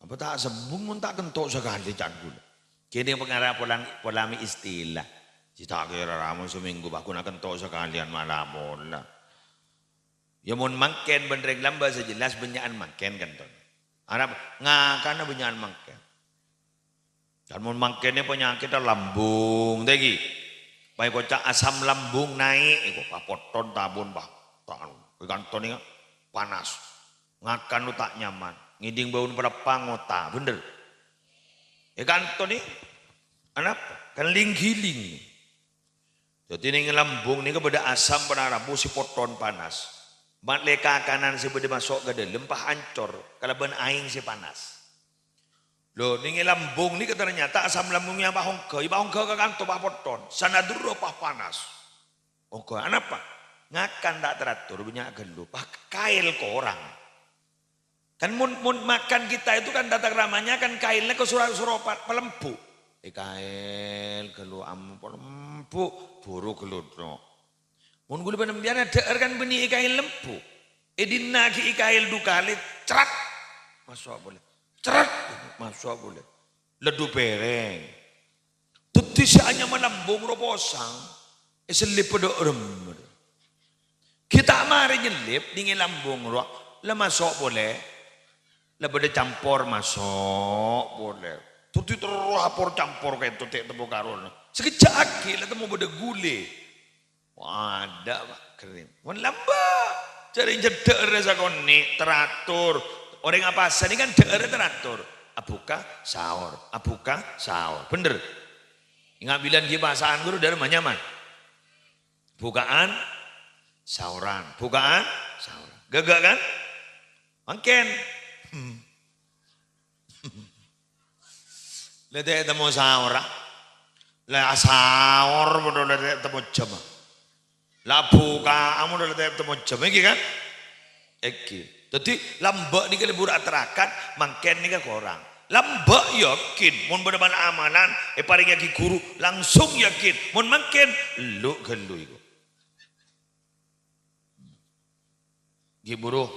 Apa ta' sembung mon ta' kento' sakalè, can ghulâ. Kènè pangara polang-, polami istilah. Sè ta' kèra ra mon samènggu, bâh, ghun akento' sakalèyan mala-mola. Iyâ, mon mangkèn bân rèng lambâ' sè jelas bânnya'an mangkèn, kan, ton? Arapa? Ngakanna bânnya'an mangkèn. Kan mon mangkènnè panyakèdhâ lambung, tèngghi. Paèkoca' asam lambung naè', èko papothon tabun, bâh, ta' anu, èkantonè panas. Ngakan lo ta' nyaman, ngèdhing bâuna paleppang ngota, bhender? Èkantonè, anapa? Kan ling-ghiling. Dhâddhi nèng lambung nèka bâdâ asam para rabu sè pothon panas. Mat lè kakanan sè bâdâ maso' ka dâlem pas ancor kalabân aèng sè panas. Lho, nèng è lambung nèka ternyata asam lambungnya pas ongghâ, pas ongghâ ka kanto pas pothon, sanadâr pas panas. Ongghâ, anapa? Ngakan ta' teratur, bânnya' ghâllu, pas kaèl korang. Kan mon, mon makan kita itu kan tata kramanya kan kaèlna ka soro-soro pa-, palembhu'. Èkaèl ghâllu am-, palembhu', buru ghâllu no. Mon ghulâ bân sampèyan adhâ'âr kan bânnè èkaèl lembhu'. Èdinna ghi' èkaèl du kalè, crat. Maso' polè. Crat. Maso' polè. Leddu pèrèng. Dhâddhi sè anyama lambung rowa posang, èsellip padâ remmer. Ghi' ta' marè nyellip, nèng è lambung rowa, la maso' polè. La bâdâ campor maso' polè. Dhâddhi terro apor-campor kento' ta' temmo karona. Sakejjhâ' aghi' la temmo bâdâ ghulâ. Wada, Pak, ghâring. Mon lambâ', jhâreng cedhâ'âr sakonè', teratur. Orèng apasa nèka kan dhâ'ârra teratur. Abhuka, saor. Abhuka, saor. Bhender. Ènga' bilân ghi' pasa'an ghuru dârâmma nyaman. Buka'an, saoran. Buka'an, saoran. Ghâgghâ', kan? Mangkèn. La ta' temmo saorra. La saor padâ la ta' temmo jhâmma. La buka'an padâ la ta' temmo jhâmma, èngghi kan? Èngghi. Dhâddhi lambâ' nèka lebur atarakat, mangkèn nèka korang. Lambâ' yakin, mon bâdâ mal-amalan, èparèngaghi ghuru, langsung yakin. Mon mangkèn, ellu' ghâllu iku. Ghi' buru.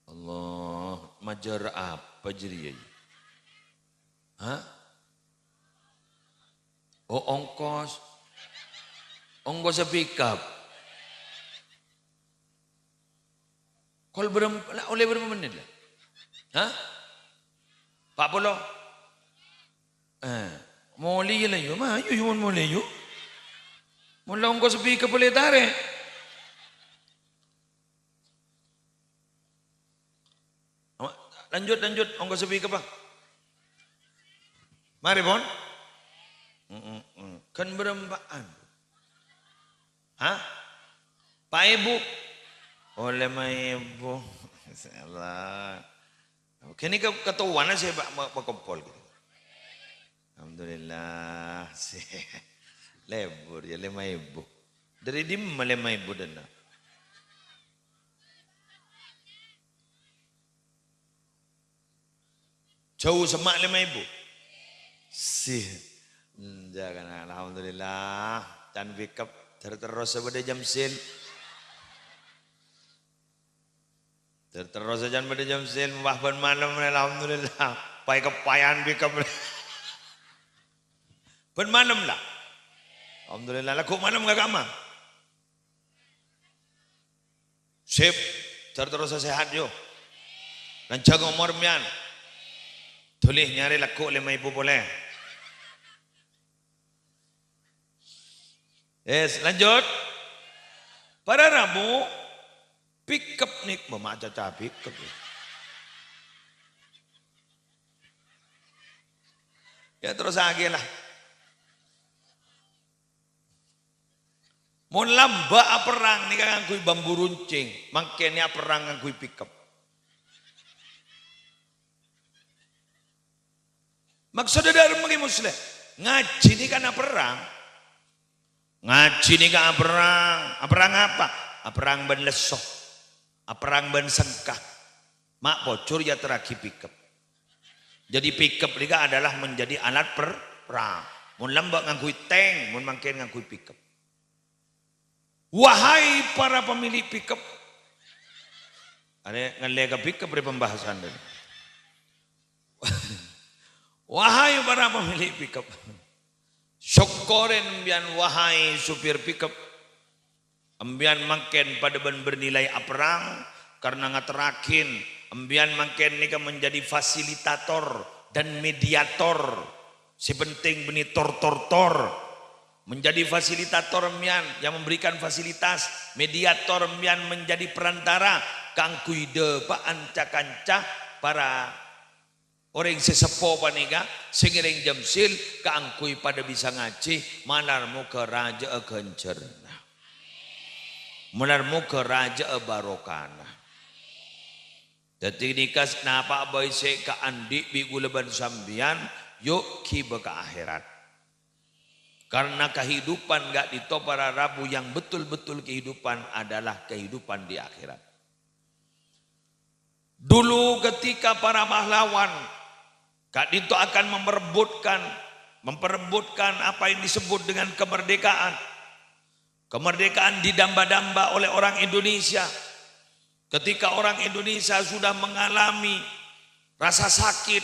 Allah, majâr apa jârèya? Hah? Oh, ongkos. Ongkossa pickup. Kol bârâmpa, la, ollè bârâmpa mennit, la? Hah? Pa' polo? Eh, molè, iyâ, la, yu, mayu, yu, mon molè, yu. Mon la ongkossa pickup polè tarè'. Lanjut, lanjut, ongkossa pickup, Bang. Marè, pon. Mm, mm, mm. Kan bârâmpa'an. Hah? Pa' èbu? Oh, lèma èbu. Masyaallah. Kènè' ka-, katowana sè pa-, ma-, makompol. Alhamdulillah. Lebur, iyâ, lèma èbu. Dâri dimma lèma èbu dâna? Jhâu semma' lèma èbu. Sih. Hmm, jangan, alhamdulillah. Can pick up ter-, terros bâdâ jam sin. Ter-, terros can bâdâ jam sin, wah, bân malem, alhamdulillah. Pay-kepayan pick up. Bân malem, la. Alhamdulillah, lagghu' malem ka kamma. Sip, ter-, terros sehat, yo. Lanjhâng omor, mèyan. Dhuli nyarè lagghu' lèma èbu polè. Yes, lanjut. Para rabu, pick up nih, ma' caca pick up, ya. Ya, terros lagi lah. Mon lambâ' aperrang nèka ngangghuy bambu runcing, mangkèn aperrang ngangghuy pick up. Maksodda dhâ' remma, Ki Musleh? Ngajhi nèka kan aperrang. Ngajhi nèka aperrang. Aperrang apa? Aperrang bân lesso. Aperrang bân sengka. Ma' pojhur èyaterraghi pick up. Jadi pick up nèka adalah menjadi alat per-, perang. Mon lambâ' ngangghuy tank, mon mangkèn ngangghuy pick up. Wahai para pemilik pick up. Anè ngallè ka pick up rè pembahasan tadi. Wahai para pemilik pick up. Sokkorè empèyan, wahai supir pick up. Empèyan mangkèn padâ bân bernilai aperrang, karna ngaterraghin empèyan mangkèn nèka menjadi fasilitator dan mediator. Sè penting bânnè tor-tor-tor. Menjadi fasilitator empèyan yang memberikan fasilitas, mediator empèyan menjadi perantara kaangghuy dâpa'a ca-kanca para orèng sè seppo panèka sè ngèrèng jam sil kaangghuy padâ bisa ngajhi, malar moghâ rajâ'â ghânjhârânna. Malar moghâ rajâ'â barokana. Dhâddhi nèka s-, napa bhâi sè èkaandi' bi' ghulâ bân sampèyan, yu' ghibâ ka akhèrat. Karna kahidupan ka'dinto para rabu yang betul-betul kehidupan adalah kehidupan di akhirat. Dulu ketika para pahlawan ka'dinto akan memperebutkan, memperebutkan apa yang disebut dengan kemerdekaan. Kemerdekaan didamba-damba oleh orang Indonesia. Ketika orang Indonesia sudah mengalami rasa sakit,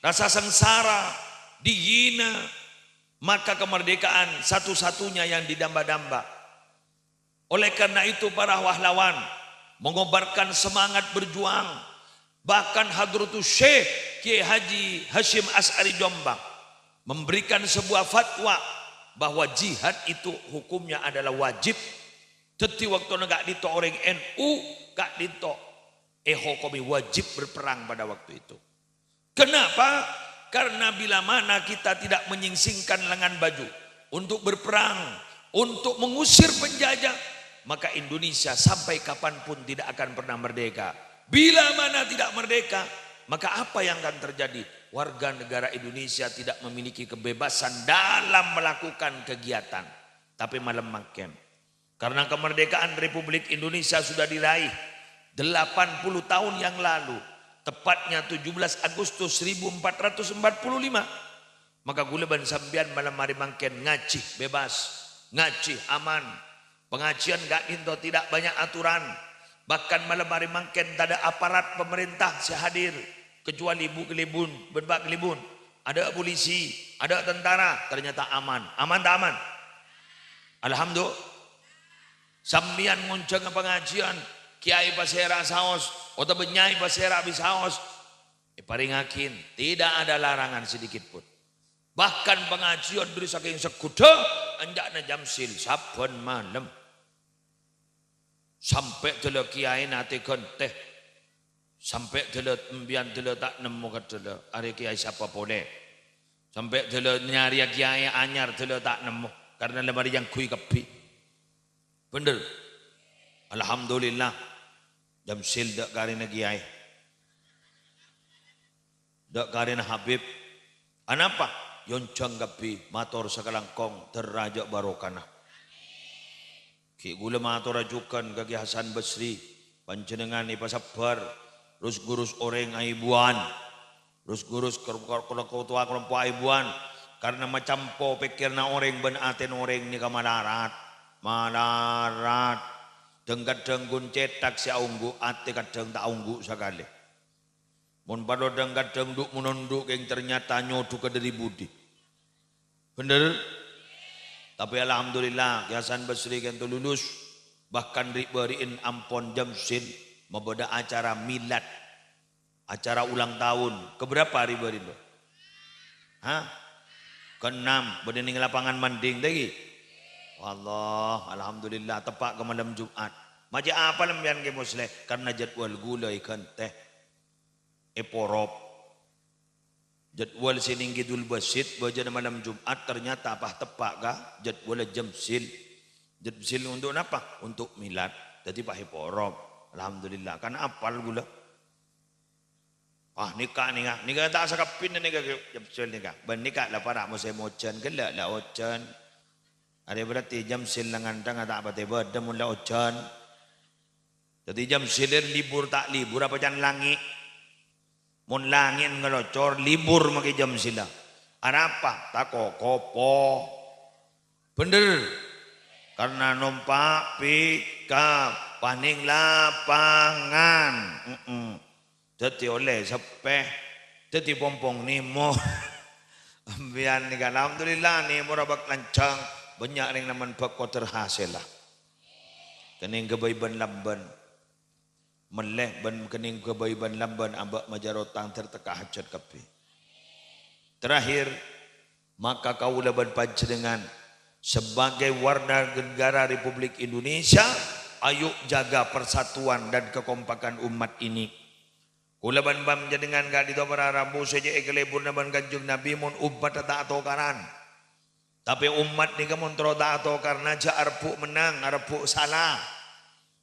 rasa sengsara, dihina, maka kemerdekaan satu-satunya yang didamba-damba. Oleh karena itu, para pahlawan mengobarkan semangat berjuang. Bahkan Hadratus Syekh Kiai Haji Hasyim Asy'ari Jombang memberikan sebuah fatwa bahwa jihad itu hukumnya adalah wajib. Dhâddhi, bâktona ka'dinto orèng N U ka'dinto èhokomè wajib berperang pada waktu itu. Kenapa? Karena bila mana kita tidak menyingsingkan lengan baju untuk berperang, untuk mengusir penjajah, maka Indonesia sampai kapanpun tidak akan pernah merdeka. Bila mana tidak merdeka, maka apa yang akan terjadi? Warga negara Indonesia tidak memiliki kebebasan dalam melakukan kegiatan. Tapè malem mangkèn, karena kemerdekaan Republik Indonesia sudah diraih delapan puluh tahun yang lalu, tepatnya tujuh belas Agustus seribu empat ratus empat puluh lima, maka ghulâ bân sampèyan malem arè mangkèn ngajhi bebas, ngajhi aman. Pengajian ka'dinto tidak banyak aturan. Bahkan malem arè mangkèn tadâ' aparat pemerintah sè hadir, kecuali Bu Kalèbun bân Pak Kalèbun. Adâ' polisi, adâ' tentara, ternyata aman. Aman ta' aman? Alhamdulillah. Sampèyan ngonjhânga pangajian, kiai pasèra saos, otabâ nyai pasèra bisaos, èparèngaghi, tidak ada larangan sedikit pun. Bahkan pangajian dhâri sakèng segghudhâ, enjâ'na jam sil sabbhân malem. Sampè' dâlâ kiyaèna tè-ghântè. Sampè' dâlâ empèyan dâlâ ta' nemmo ka dâlâ, arè kiyaè sapa polè. Sampè' dâlâ nyarèya kiyaè anyar dâlâ ta' nemmo, karna la marè èangghuy kabbhi. Bhender? Alhamdulillah. Jam sil dâ' karèna kiyaè. Dâ' karèna Habib. Anapa? Èonjhâng kabbhi, mator sakalangkong, dârrâjâ barokana. Ghi' ghulâ matora jhughân ka Ki Hasan Basri, panjhennengngan èpasabbhâr, rus-ghurus orèng aèbuwân, rus-ghurus kor-, kor-, kor-, kotowa kalompo' aèbuwân, Karna macampo pèkkèranna orèng bân atèna orèng nèka malarat. Malarat. Dhâng-kadhâng ghun cèthak sè aongghu, atè kadhâng ta' aongghu sakalè. Mon padâ dhâng-kadhâng dhu'-monondhu' kèng ternyata nyodhughâ dâri budi. Bhender? Tapè alhamdulillah, Kè Hasan Basri kènto lulus. Bahkan ri'-bâri'en ampon jamsil mabâdâ acara milad. Acara ulang tahun. Keberapa ri'-bâri'en, Bro? Hah? Keenam. Bâdâ nèng lapangan Manding, ta' ghi? Wallah, alhamdulillah, teppa' ka malem Jumat. Ma' cè' apal sampèyan, Kè Musleh? Karna jadwal ghulâ èghântè. Èporop. Jadwal sè nèng Kidul Basit, bâjâna malem Jumat, ternyata pas teppa' ka jadwal jamsil. Jamsil untuk napa? Untuk milad. Dhâddhi pas èporop. Alhamdulillah, kan apal ghulâ. Ah, nèka, nèka, nèka ta' sakabbhina nèka jamsil nèka. Bân nèka la para' mosèm ojhân, ghellâ' la ojhân. Arè berarti jamsil la ngandhângnga ta' patè bâdâ mon la ojhân. Dhâddhi jamsil libur ta' libur apa can langngè'? Mon langngè' ngalocor, libur makè jamsilla. Arapa? Tako kopo. Bhender. Karna nompa' pickup, pas nèng lapangan. Mm-mm. Dhâddhi ollè seppè. Dhâddhi pompong nèmo. Sampèyan nèka, alhamdulillah, nèmo ra bâk lanjhâng. Bânnya' rèng namen bâk kotor hasèlla. Kennèng ghâbây bân-lambân. Mellè bân kennèng ghâbây bân-lambân abâ' majâr otang ter-, tekka hajhât kabbhi. Terakhir, maka kaulâ bân panjhennengngan sebagai warga negara Republik Indonesia, ayo jaga persatuan dan kekompakan umat ini. Kaulâ bân panjhennengngan ka'dinto para rabu sè cè' èkalebbhurrâ bân Kanjeng Nabi mon ommatta ta' atokaran. Tapè ommat nèka mon terro ta' atokaran, jhâ' arebbhu' mennang, arebbhu' sala.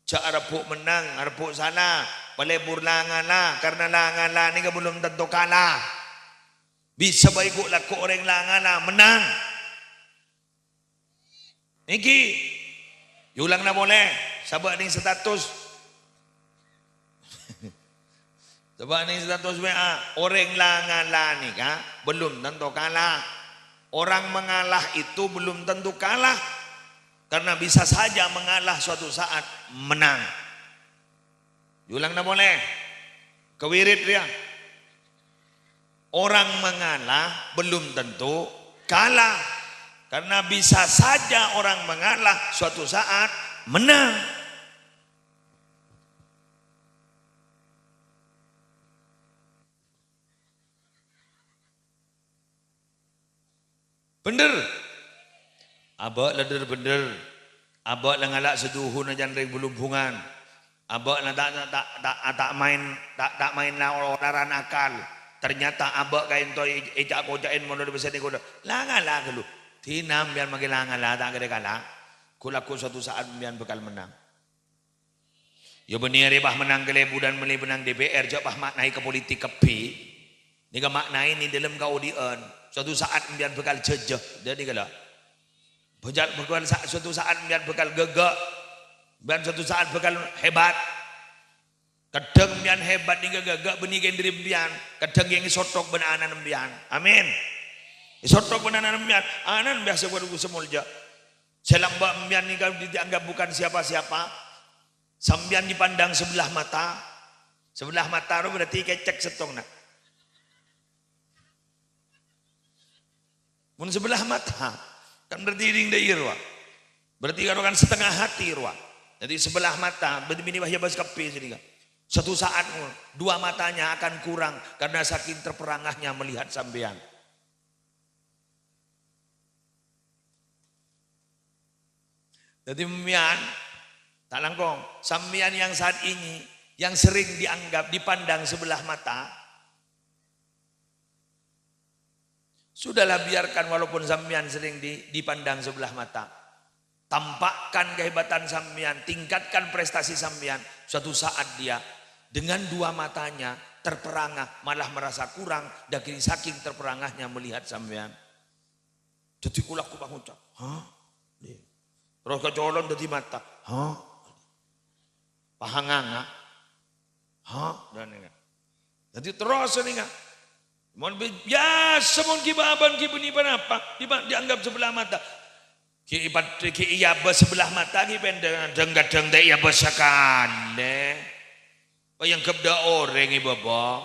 Jhâ' arebbhu' mennang, arebbhu' sala. Palebbur la-ngala, karna la-ngala nèka belum tanto kala. Bisa bhâi ghu'-lagghu' orèng la-ngala mennang. Nèkè, èolangana polè, sabâ' nèng status. Coba nèng status W A, orèng la-ngala nèka belum tanto kala. Orang mengalah itu belum tentu kalah, karena bisa saja mengalah suatu saat menang. Diulang napa polè? Kawirit rèya. Orang mengalah belum tentu kalah, karena bisa saja orang mengalah suatu saat menang. Bhender. Abâ' la dhâr bhender. Abâ' la ngala' sadhuhunna can rèng Blumbungan. Abâ' la ta', ta', ta', ta', ta' maèn, ta', ta' maèn la-, olaran akal. Ternyata abâ' kaènto è-, èca'-koca'èn molor bâsana ghulâ. La ngala' ghâllu. Dinah sampèyan makè la ngala' ta' kèra kala. Ghu'-lagghu' suatu saat sampèyan bhâkal mennang. Yâ bânnè arè pas mennang kalèbudhân mèlè mennang D P R, jhâ' pas maknaè ka politik kabbhi. Nèka maknaè nèng dhâlem kaodi'ân. Suatu saat sampèyan bhâkal jhâjhâ. Dhâddhi kala. Bhâjâ-, bhâkal sa-, suatu saat sampèyan bhâkal ghâgâ'. Sampèyan suatu saat bhâkal hebat. Kadhâng sampèyan hebat nèka ghâgâ' bânnè kèng dhâri sampèyan. Kadhâng kèng èsothok bân ana'na sampèyan. Amin. Èsothok bân ana'na sampèyan. Ana'na sampèyan sè bhuru sè molja. Sè lambâ' sampèyan nèka dianggap bukan siapa-siapa. Sampèyan dipandang sebelah mata. Sebelah mata rowa berarti kècèk sèttongnga. Mon sebelah mata, kan berarti ding dâ' iyâ rowa. Berarti karo kan setengah hati rowa. Jadi sebelah mata, berarti bini wahya bas kabbhi sèdhika. Suatu saat, dua matanya akan kurang karena saking terperangahnya melihat sampèyan. Jadi, sampèyan, ta' langkong, sampèyan yang saat ini, yang sering dianggap, dipandang sebelah mata, sudahlah, biarkan walaupun sampèyan sering di-, dipandang sebelah mata. Tampakkan kehebatan sampèyan, tingkatkan prestasi sampèyan. Suatu saat dia, dengan dua matanya, terperangah, malah merasa kurang, dâging saking terperangahnya melihat sampèyan. Dhâddhi kaulâ ghu' pangoca', "Hah?" Terros kacolon dhâddhi mata, "Hah?" Pahanganga, "Hah?" Dhâddhi terros nèka. Mon bi-, biyasa mon ghi' bâbân ghi' bânnè ponapa, dipa-, dianggap sebelah mata. Ghi' pad-, ghi' èabâs sebelah mata ghi' pendhâng, dhâng-kadhâng ta' èabâs sakalè. Pas èanggap dâ' orèng è bâbâ.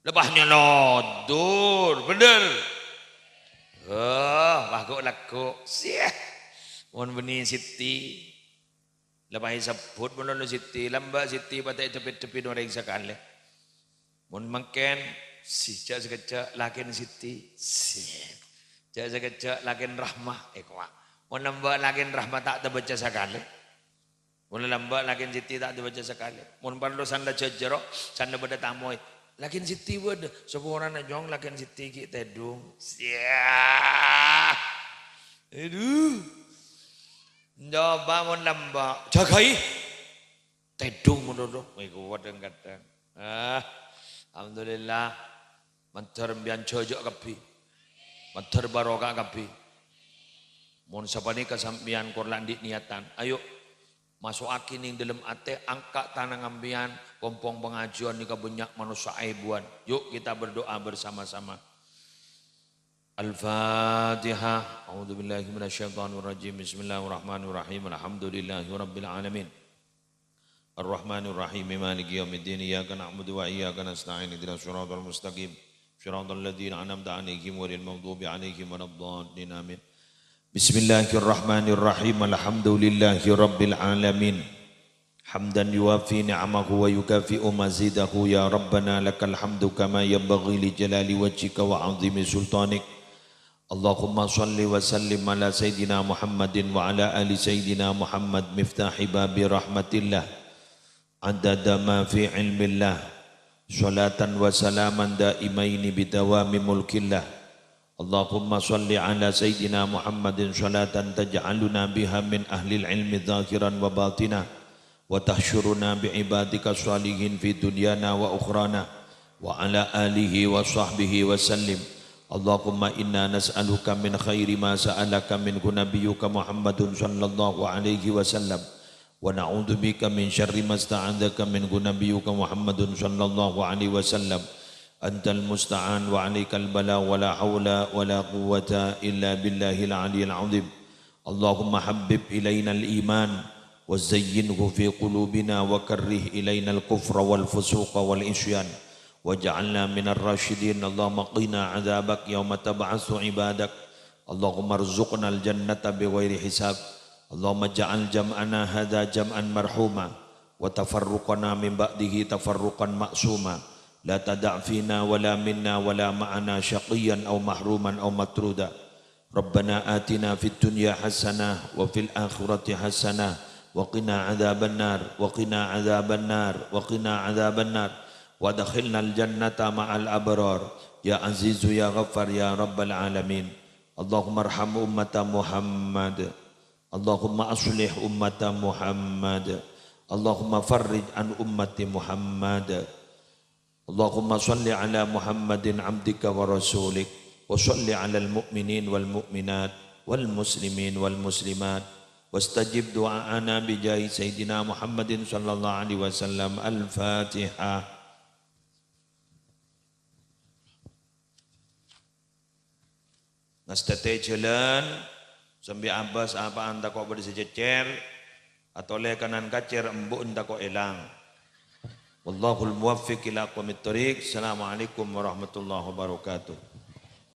Lepas nyolodor, bhender. Oh, wah, ghu'-lagghu'. Siah. Mon bânnè Siti. Lepas èsebbhut malolo Siti, lambâ' Siti pas ta' èdhep-dheppi orèng sakalè. Mon mangkèn, si, jhâ' sakejjhâ' lakèn Siti. Si. Jhâ' sakejjhâ' lakèn Rahmah, èkowa'. Mon lambâ' lakèn Rahmah ta' tabâca sakalè. Mon lambâ' lakèn Siti ta' tabâca sakalè. Mon parlo sanla jhâjhâro, sanla bâdâ tamoy. Lakèn Siti bâdâ. Saporana, Cong, lakèn Siti ghi' tèdung. Siah. Aduh. Coba mon lambâ', jâgâi. Tèdung malolo. Wah, kowat kadhâng. Ah, alhamdulillah. Mandhâr sampèyan jhâjhâ' kabbhi. Mandhâr barokah kabbhi. Mon sapanèka sampèyan kor la andi' niyatan, ayo, maso'aghi neng dâlem atè, angka' tanangnga sampèyan, pong-pong pangajiyân nèka bânnya' manossa aèbuwân. Yuk kita berdoa bersama-sama. Al-Fatihah. A'udzubillahi minasyaitonirrajim. Bismillahirrahmanirrahim. Alhamdulillahirabbil alamin. Arrahmanirrahim. Maliki yaumiddin. Iyyaka na'budu wa iyyaka nasta'in. Ihdinas siratal mustaqim. Siratal ladzina an'amta 'alaihim ghairil maghdubi 'alaihim waladdallin. Amin. Bismillahirrahmanirrahim. Alhamdulillahirabbil alamin. Hamdan yuwafi ni'amahu wa yukafi'u mazidahu. Ya Rabbana, lakal hamdu kama yanbaghi li jalali wajhika wa 'azimi sultanik. Allahumma shalli wa sallim ala Sayyidina Muhammadin wa ala ali Sayyidina Muhammad, miftahi babi rahmatillah, adada ma fi ilmillah, shalatan wa salaman daimaini bidawami mulkillah. Allahumma shalli ala Sayyidina Muhammadin shalatan taj'aluna biha min ahlil ilmi zahiran wa batina, wa tahsyuruna bi ibadika shalihin fi dunyana wa ukhrana, wa ala alihi wa sahbihi wa sallim. Allahumma inna nas'aluka min khairi ma sa'alaka minhu nabiyyuka Muhammadun sallallahu alaihi wasallam, wa na'udzubika min syarri masta'adzaka minhu nabiyyuka Muhammadun sallallahu alaihi wasallam. Antal musta'an wa alaikal bala wa la haula wa la quwwata illa billahil aliyil azim. Allahumma habbib ilainal iman wa zayyinhu fi qulubina wa karrih ilainal kufra wal fusuqa wal isyan waj'alna minar rasyidin. Allahumma qina adzabak yauma tab'atsu ibadak. Allahumma rzuqnal jannata bighairi hisab. Allahumma ja'al jam'ana hadza jam'an marhuma, wa tafarruqana min ba'dihi tafarruqan ma'suma. La tada' fina wa la minna wa la ma'ana syaqiyyan aw mahruman aw matruda. Rabbana atina fid dunya hasanah wa fil akhirati hasanah wa qina adzabannar, wa qina adzabannar, wa qina adzabannar. Wa adkhilnal jannata ma'al abrar. Ya Azizu ya Ghaffar ya Rabbal alamin. Allahumma arham ummata Muhammad. Allahumma aslih ummata Muhammad. Allahumma farrij an ummati Muhammad. Allahumma shalli ala Muhammadin abdika wa rasulik, wa shalli alal mu'minin wal mu'minat, wal muslimin wal muslimat, wastajib du'aana bijahi Sayyidina Muhammadin sallallahu alaihi wasallam. Al-Fatihah. Ngastètè jhâlân, sambi abâs apa'an tako' bâdâ sè cècèr, atolè kanan kacèr embu' tako' èlang. Wallahul muwaffiq ila aqwamit thoriq. Assalamualaikum warahmatullahi wabarakatuh.